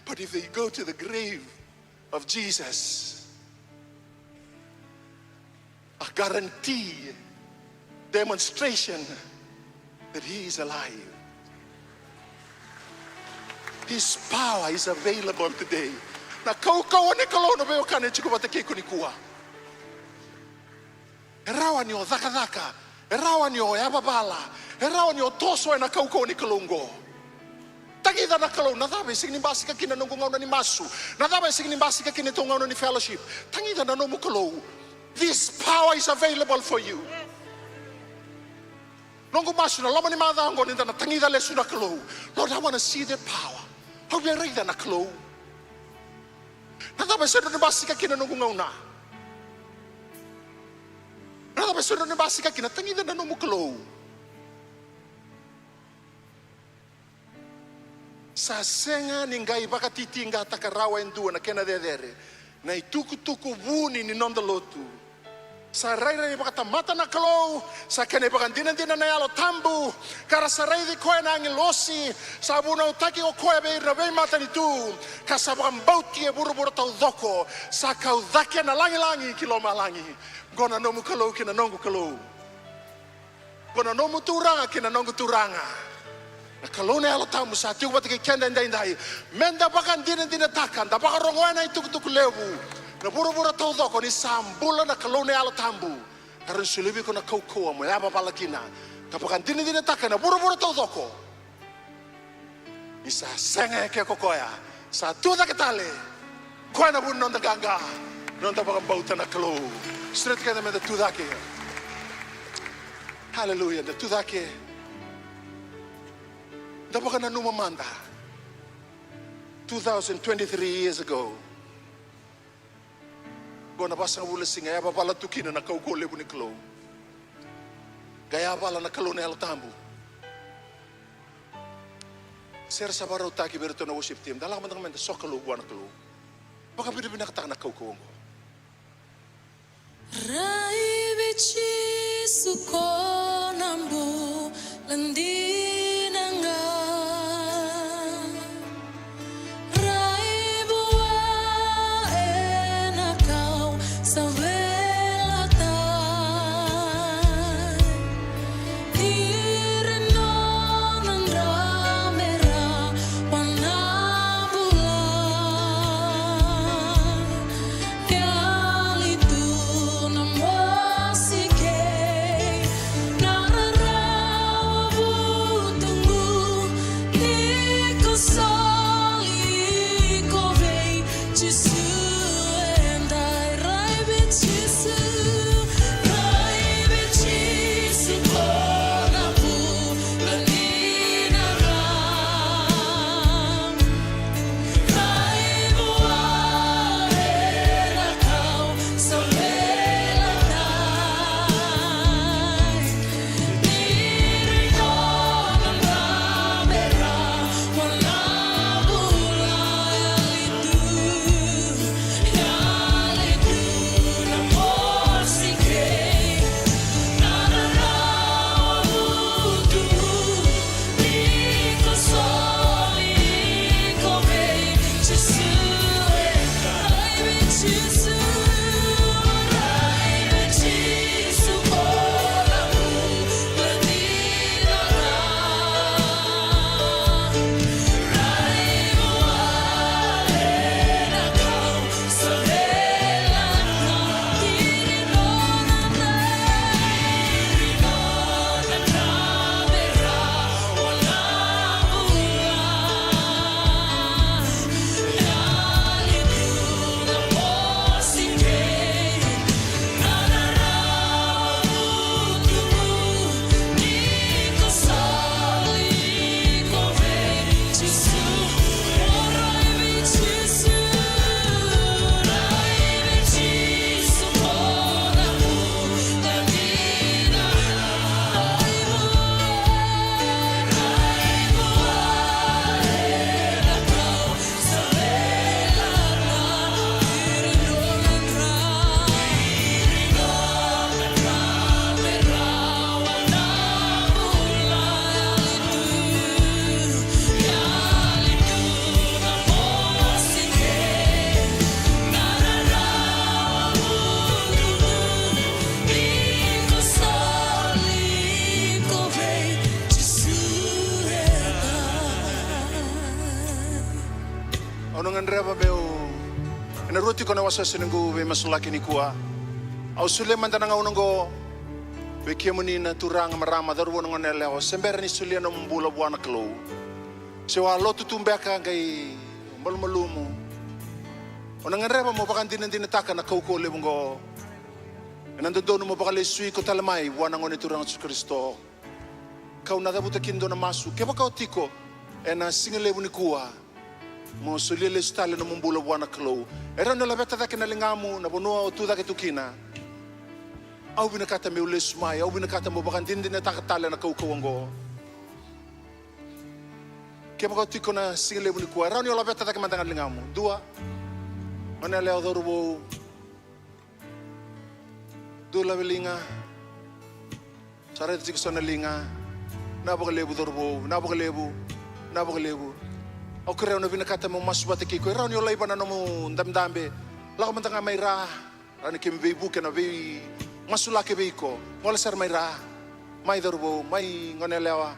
But if they go to the grave of Jesus, a guarantee demonstration that he is alive. His power is available today. Na kaukauwa ni Kalou, na veiwekani, e tiko vata kei iko nikua. E rawa ni o cakacaka, e rawa ni o yavavala, e rawa ni o toso ena kaukauwa ni Kalou oqo. Tagica na Kalou. Na cava e sega ni basika kina na noqu gauna ni masu? Na cava e sega ni basika kina na noqu gauna ni fellowship? Tagica na nomu Kalou. This power is available for you. Noqu masu na loma ni macawa oqo ni da na tagica lesu na Kalou. Lord, I wanna see that power. Au via raica na Kalou. Na cava e sega ni basika kina na noqu gauna? Na cava e sega ni basika kina? Tagica na nomu Kalou. Sa sega ni qai vakatitiqataka rawa e dua na kena cecere na itukutuku vuni ni noda lotu. Sa rairai vakatamata na Kalou, sa kena ivakadinadina na Yalo Tabu, ka ra sa raici koya na agilosi, sa vunautaki ko koya vei ira na veimatanitu, ka sa vakabauti e vuravura taucoko, sa kau cake na lagilagi ki lomalagi. Qo na nomu Kalou kei na noqu Kalou. Ko na nomu Turaga kei na noqu Turaga. Na Kalou na Yalo Tabu sa tiko vata kei keda edaidai. Meda vakadinadinataka, da vakarogoya na itukutuku levu na vuravura taucoko ni sa bula na Kalou na Yalo Tabu. Ka rawa ni solia vei iko na kaukauwa mo yavavala kina. Da vakadinadinataka ena vuravura taucoko. Ni sa sega eke ko koya, sa tu cake tale. Koya na vu ni noda qaqa, noda vakabauta na Kalou. Sureti keda meda tu cake. Haleluya, da tu cake. Da vakananuma mada. Two thousand twenty-three years ago. Qo na vasagavulu na siga e yavavala tu kina na kaukauwa levu ni Kalou. Qai yavala na Kalou na Yalo Tabu. Se ra sa vakarautaki vei iratou na worship team, da lako mada ga meda sokalou vua na Kalou. Vakavinavinakataka na kaukauwa oqo. Rai vei Jisu ko na bula dina ga. Rai vua ena kau sa veilatai. Ira nona dra me rawa na bula. Yali tu na mosi kei na rarawa. Na gadreva meu, ena rua tiko na wasewase ni noqu veimasulaki nikua. Au solia mada na gauna oqo vei kemuni na turaga, marama, cauravou, na goneyalewa, se bera ni solia nomu bula vua na Kalou, se o a lotu tu beka qai malumalumu. O na gadreva mo vakadinadinataka na kaukauwa levu oqo. Ena dodonu mo vakalesui iko tale mai vua na Gone Turaga o Jisu Karisito. Kau na cavuta kina dua na masu. Kevaka o tiko ena siga levu nikua, mo solia lesu tale nomu bula vua na Kalou. E rawa ni o laveta cake na ligamu na vanua o tu cake tu kina. Au vinakata meu lesu mai, au vinakata mo vakadinadinataka tale na kaukauwa oqo. Kevaka o tiko na siga levu nikua, e rawa ni o laveta cake mada ga na ligamu. Dua, goneyalewa, cauravou. Dua, lave liga. Sa raica tiko so na liga. Vinaka vakalevu cauravou, vinaka vakalevu, vinaka vakalevu. Au kerea, au na vinakata meu masu vata kei iko. E rawa ni o laiva na nomu dabedabe. Lako mada ga mai ra. Rawa ni keimami veivuke na veimasulaki vei iko. Gole sara mai ra. Mai cauravou, mai goneyalewa.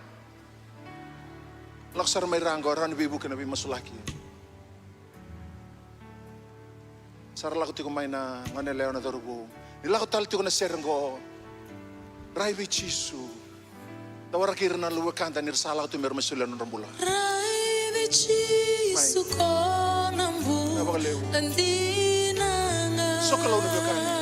Lako sara mai ra oqo, rawa ni veivuke na veimasulaki. Sa ra lako tiko mai na goneyalewa, na cauravou. Ni lako tale tiko na sere oqo, rai vei Jisu. Da waraki ira na luvei wekada ni ra sa lako tu me ra mai solia na nodra bula. Rai vei Jisu ko na bula dina ga. Sokalou na veiwekani.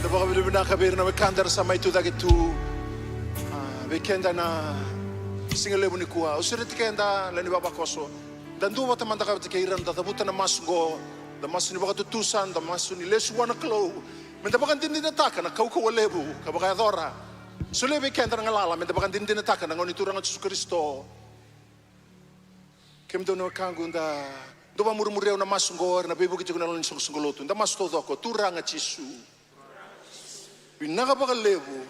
Da vakavinavinaka vei ira na wekada era sa mai tu cake tu, a, vei keda na siga levu nikua. Au sureti keda, lewe ni vavakoso, da duavata mada ga vata kei ira, da cavuta na masu oqo, da masu ni vakatutusa, da masu ni lesu vua na Kalou, me da vakadinadinataka na kaukauwa levu ka vakayacora. Solia vei keda na galala me da vakadinadinataka na Gone Turaga o Jisu Karisito. Kemudou na wekaqu, da dou vakamurimuri au na masu oqo, era na veivuke tiko na loma ni soqosoqo lotu. Da masu taucoko. Turaga Jisu, vinaka vakalevu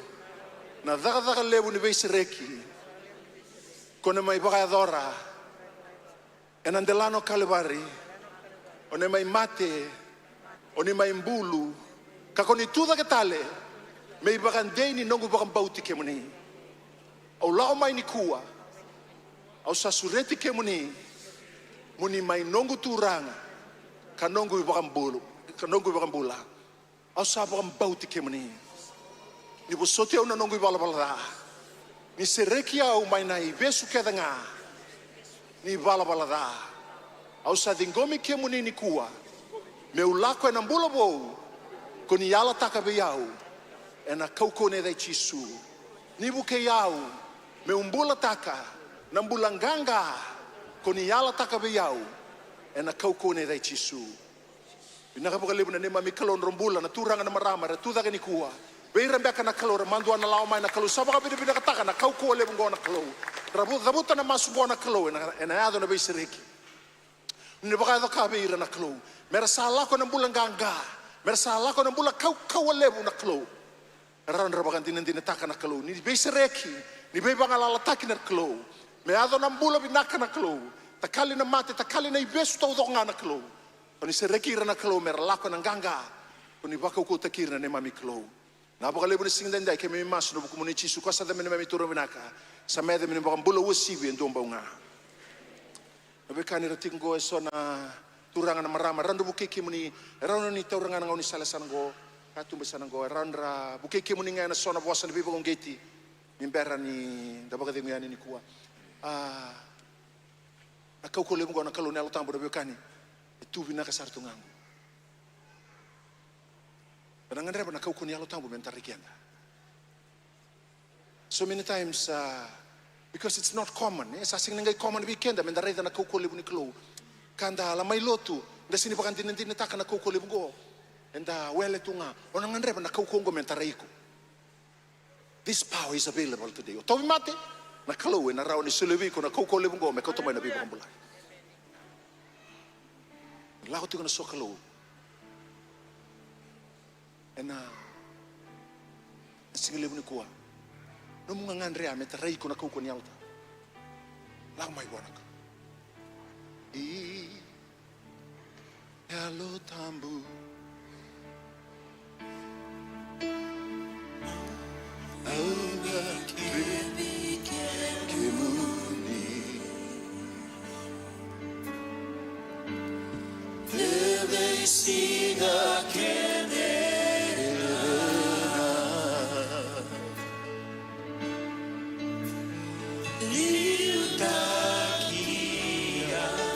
na cakacaka levu ni veisereki ko ni mai vakayacora ena delana o Kalivari. O ni mai mate, o ni mai bulu, ka ko ni tu cake tale me ivakadei ni noqu vakabauti kemuni. Au lako mai nikua, au sa sureti kemuni mo ni mai noqu Turaga ka noqu ivakabulu, ka noqu ivakabula. Au sa vakabauti kemuni. Ni vosoti au na noqu ivalavala ca. Ni sereki au mai na ivesu kece ga ni valavala ca. Au sa ciqomi kemuni nikua meu lako ena bula vou ko ni yalataka vei au ena kaukauwa ni yaca i Jisu. Ni vukei au meu bulataka na bula qaqa ko ni yalataka vei au ena kaukauwa ni yaca i Jisu. Vinaka vakalevu na neimami Kalou, drau bula na turaga, na marama era tu cake nikua. Vei ira beka na Kalou era madua na lawa mai, na Kalou sa vakavinavinakataka na kaukauwa levu oqo na Kalou. Ra vu-, cavuta na masu oqo na Kalou, ena, ena yaco na veisereki. Ni vakayaco ka vei ira na Kalou, me ra sa lako ena bula qaqa, me ra sa lako ena bula kaukauwa levu na Kalou. Rawa ni ra vakadinadinataka na Kalou ni veisereki, ni veivagalalataki na Kalou. Me yaco na bula vinaka na Kalou. Takali na mate, takali na ivesu taucoko ga na Kalou. Ko ni sereki ira na Kalou me ra lako ena qaqa. Ko ni vakaukauwataki ira na neimami Kalou. Na vakalevu na siga daidai keimami masu ena vukumuni Jisu, ko sa yaca me neimami Turaga vinaka. Sa yaca me neimami iVakabula uasivi e dua bau ga. Na veiwekani, ra tiko oqo e so na turaga, na marama, rawa ni ra vukei kemuni, e rawa ni taura ga na gaunisala sa na oqo, katuba sa na oqo, e rawa ni ra vukei kemuni ga ena so na vosa ni veivakauqeti ni bera ni da vakacegu yani nikua. A, na kaukauwa levu oqo na Kalou, na Yalo Tabu, na veiwekani, e tu vinaka sara tu ga oqo. Eda na gadreva na kaukauwa ni Yalo Tabu me da rai keda. So many times, uh, because it's not common, e sa sega ni qai common vei keda me da raica na kaukauwa levu ni Kalou. Ka da la mai lotu, da sega ni vakadinadinataka na kaukauwa levu oqo. Eda wele tu ga, o na gadreva na kaukauwa oqo me da rai iko. This power is available today. O tauvimate, na Kalou ena rawa ni solia vei iko na kaukauwa levu oqo me kauta mai na veivakabulai. Lako tiko na sokalou ena, na siga levu nikua. Nomu gagadre ya me tarai iko na kaukauwa ni Yalo Tabu. Lako mai vua na Kalou. I Yalo Tabu. Au gadrevi kemuni. Evei siga kece ga. Liutaki au.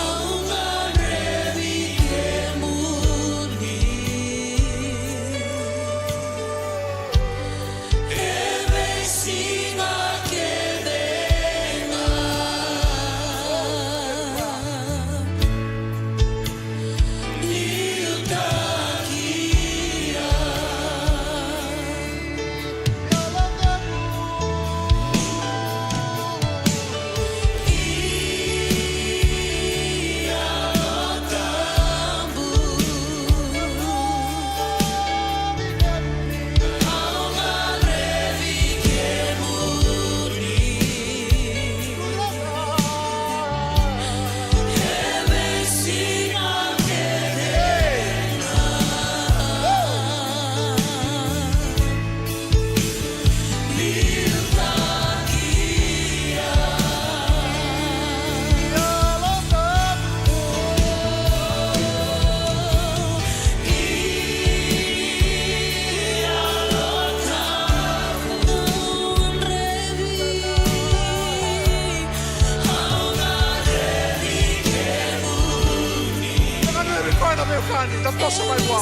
Au gadrevi koya na veiwekani, da toso mai vua.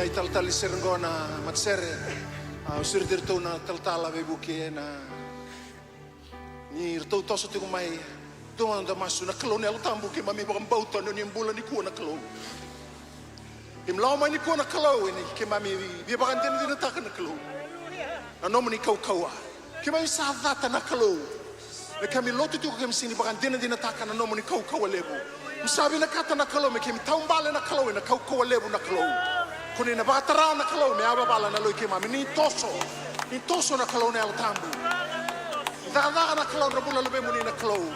Na italatala ni sere qo na matasere. Au sureti iratou na talatala veivuke na ni ratou toso tiko mai. Dua mada da masu. Na Kalou na Yalo Tabu, keimami vakabauta ni o ni bula nikua na Kalou. Keimami lako mai nikua na Kalou, ena keimami via vakadinadinataka na Kalou na nomuni kaukauwa. Keimami sa cata na Kalou. Me keimami lotu tiko keimami sega ni vakadinadinataka na nomuni kaukauwa levu. Keimami sa vinakata na Kalou me keimami taubale na Kalou ena kaukauwa levu na Kalou. Ko ni na vakatara na Kalou me yavavala na loi keimami. Ni toso, ni toso na Kalou na Yalo Tabu. Ni cakacaka na Kalou na vula luvemuni na Kalou.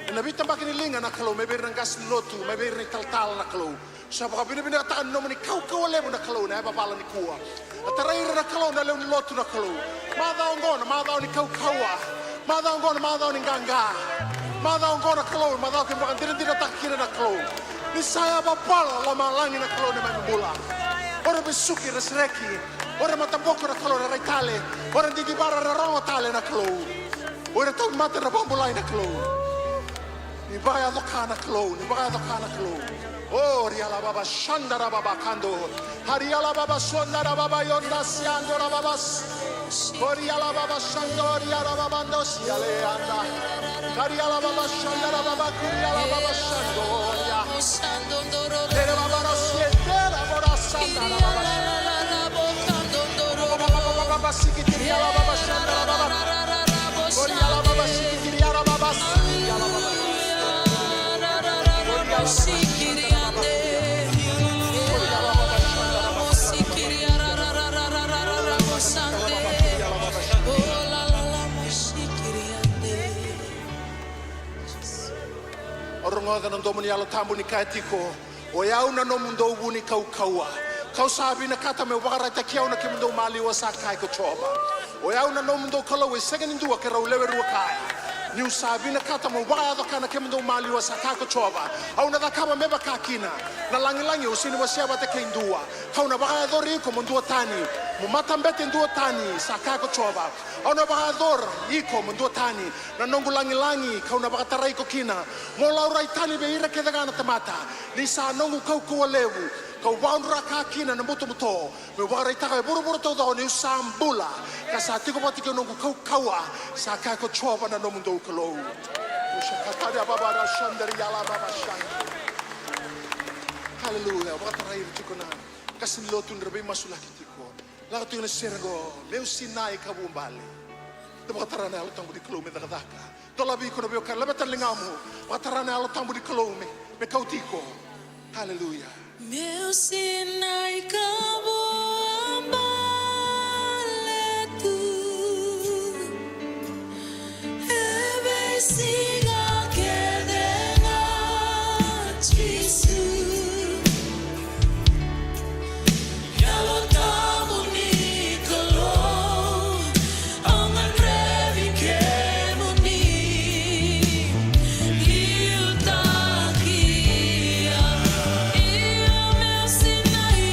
Ena veitabaki ni liga na Kalou, mai vei ira na qase ni lotu, mai vei ira na italatala na Kalou. Sa vakavinavinakataka na nomuni kaukauwa levu na Kalou na yavavala nikua. A tarai ira na Kalou na lewe ni lotu na Kalou. Macawa oqo na macawa ni kaukauwa. Macawa oqo na macawa ni qaqa. Macawa oqo na Kalou, macawa keimami vakadinadinataka kina na Kalou ni sa yavavala lomalagi na Kalou na neimami bula. O ira vesuki era sereki. O ira mataboko na Kalou era rai tale. O ira didivara era rogo tale na Kalou. O ira tauvimate era vakabulai na Kalou. Ni vakayaco ka na Kalou, ni vakayaco ka na Kalou. O riala baba shandara baba kando. Hariala baba sondara baba yonda siandora babas. O riala baba shandori ara baba ndo siale anda. Kariala baba shandara baba kuriala baba shandoria. Ere baba rasietera bora shandara baba shandara. Baba baba baba sikitiriala baba shandara baba. Oriala baba sikitiriara baba sikiriala baba. Oriala baba sikiriande. Oriala baba shandara baba. Au rogoca na domo ni Yalo Tabu ni kaya tiko, o yau na nomudou vu ni kaukauwa. Kau sa vinakata meu vakaraitaki au na kemudou maliwa, sa kaya ko Jiova. O yau na nomudou Kalou, e sega ni dua ke rau lewe rua kaya. Niu sa vinakata meu vakayaco ka na kemudou maliwa, sa kaya ko Jiova. Au na cakava me vaka kina na lagilagi, au sega ni wasea vata kei dua. Kau na vakayacori iko mo dua tani, mo matabete dua tani, sa kaya ko Jiova. Au na vakayacora iko mo dua tani na noqu lagilagi, kau na vakatarai iko kina. Mo laurai tani vei ira kece ga na tamata, ni sa noqu kaukauwa levu, kau vakadrua ka kina na butobuto, meu vakaraitaka e vuravura taucoko niu sa bula, ka sa tiko vata kei noqu kaukauwa, sa kaya ko Jiova na nomudou Kalou. Usa katari ababa ra shandari ala baba shandari. Haleluya. Vakatarai ira tiko na qase ni lotu ni ra veimasulaki tiko. Lako tiko na sere qo, meu sinai ka vuabale. Da vakatara na Yalo Tabu ni Kalou me cakacaka. Dolavi iko na veiwekani, laveta na ligamu. Vakatara na Yalo Tabu ni Kalou me, me kauti iko. Haleluya. Meu sinai ka vuabale tu. E veisiga kece ga, Jisu. Yalo Tabu ni Kalou, au gadrevi kemuni. Liutaki au, io meu sinai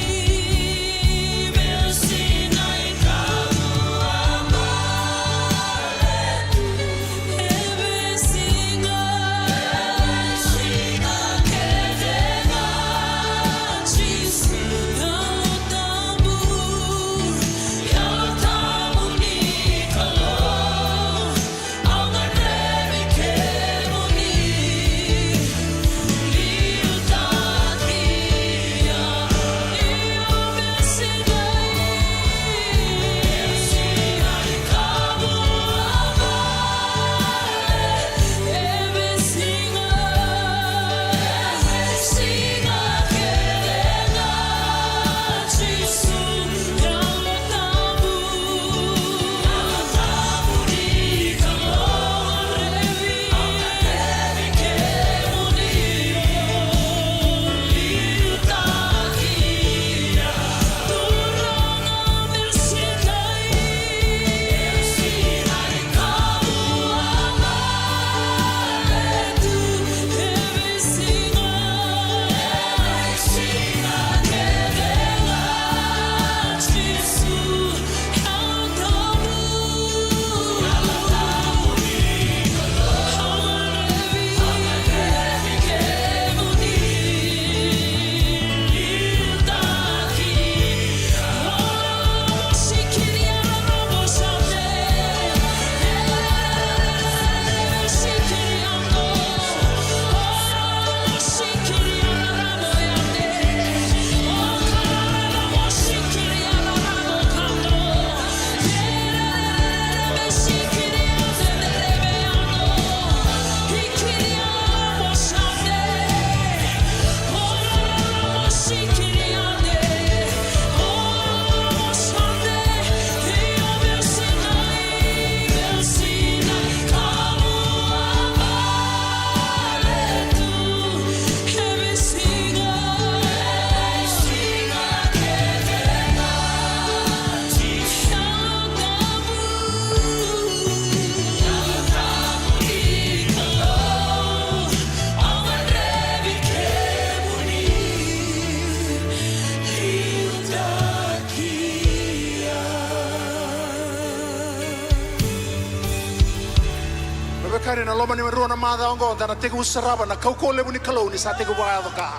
Ena loma ni rua na macawa oqo da na tekivu sarava na kaukauwa levu ni Kalou ni sa tekivu vakayaco ka.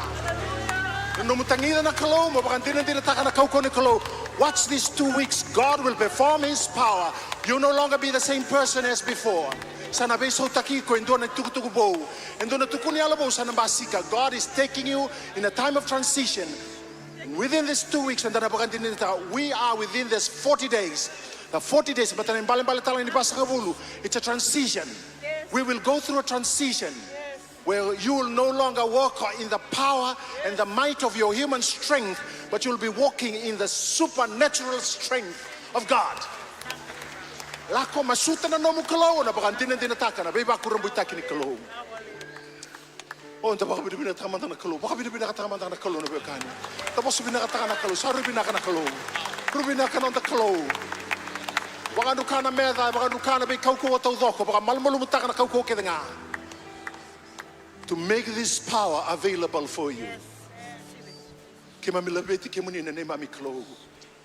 Na nomu tagica na Kalou, mo vakadinadinataka na kaukauwa ni Kalou. Watch these two weeks, God will perform his power. You no longer be the same person as before. Sa na veisautaki iko e dua na itukutuku vou, e dua na tukuni yalo vou sa na basika. God is taking you in a time of transition. And within these two weeks, eda na vakadinadinataka, we are within this forty days. The forty days, baleta na ibalebale tale ni vasagavulu, it's a transition. We will go through a transition where you will no longer walk in the power and the might of your human strength, but you'll be walking in the supernatural strength of God. Lako masuta na nomu Kalou, na vakadinadinataka na veivakurabuitaki ni Kalou. O, da vakavinavinakataka mada na Kalou, vakavinavinakataka mada na Kalou na veiwekani. Da vosa vinakataka na Kalou, sa rui vinaka na Kalou. Rui vinaka na noda Kalou. Vakadruka na meca, vakadruka na veikaukauwa taucoko, vakamalumalumutaka na kaukauwa kece ga. To make this power available for you. Keimami laveti kemuni na neimami Kalou.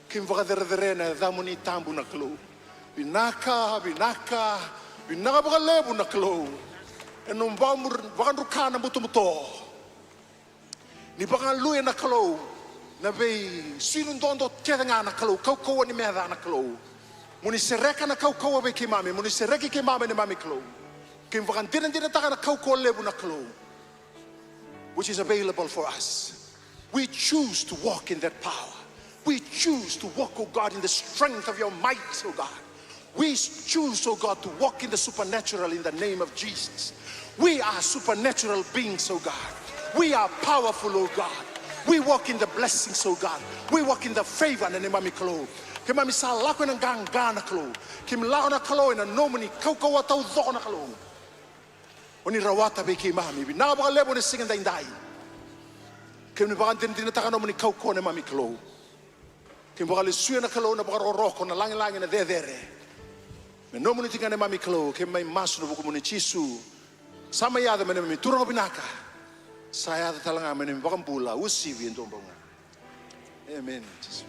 Keimami vakacerecerei na yacamuni tabu na Kalou. Vinaka, vinaka, vinaka vakalevu na Kalou. Ena nomu vakadruka na butobuto. Ni vakaluya na Kalou na veisinu dodo kece ga na Kalou, kaukauwa ni meca na Kalou. Mo ni sereka na kaukauwa vei keimami, mo ni sereki keimami neimami Kalou. Keimami vakadinadinataka na kaukauwa levu na Kalou, which is available for us. We choose to walk in that power. We choose to walk, oh God, in the strength of your might, oh God. We choose, oh God, to walk in the supernatural in the name of Jesus. We are supernatural beings, oh God. We are powerful, oh God. We walk in the blessings, oh God. We walk in the favor na neimami Kalou. Keimami sa lako ena qaqa na Kalou. Keimami lako na Kalou ena nomuni kaukauwa taucoko na Kalou. O ni rawata vei keimami. Vinaka vakalevu ena siga daidai. Keimami vakadinadinataka nomuni kaukauwa neimami Kalou. Keimami vakalesuya na Kalou na vakarokoroko, na lagilagi, na cecere. Me nomuni tiko ga neimami Kalou, keimami masu ena vukumuni Jisu. Sa mai yaco me neimami Turaga vinaka. Sa yaco tale ga me neimami iVakabula uasivi e dua bau ga. Emeni Jisu.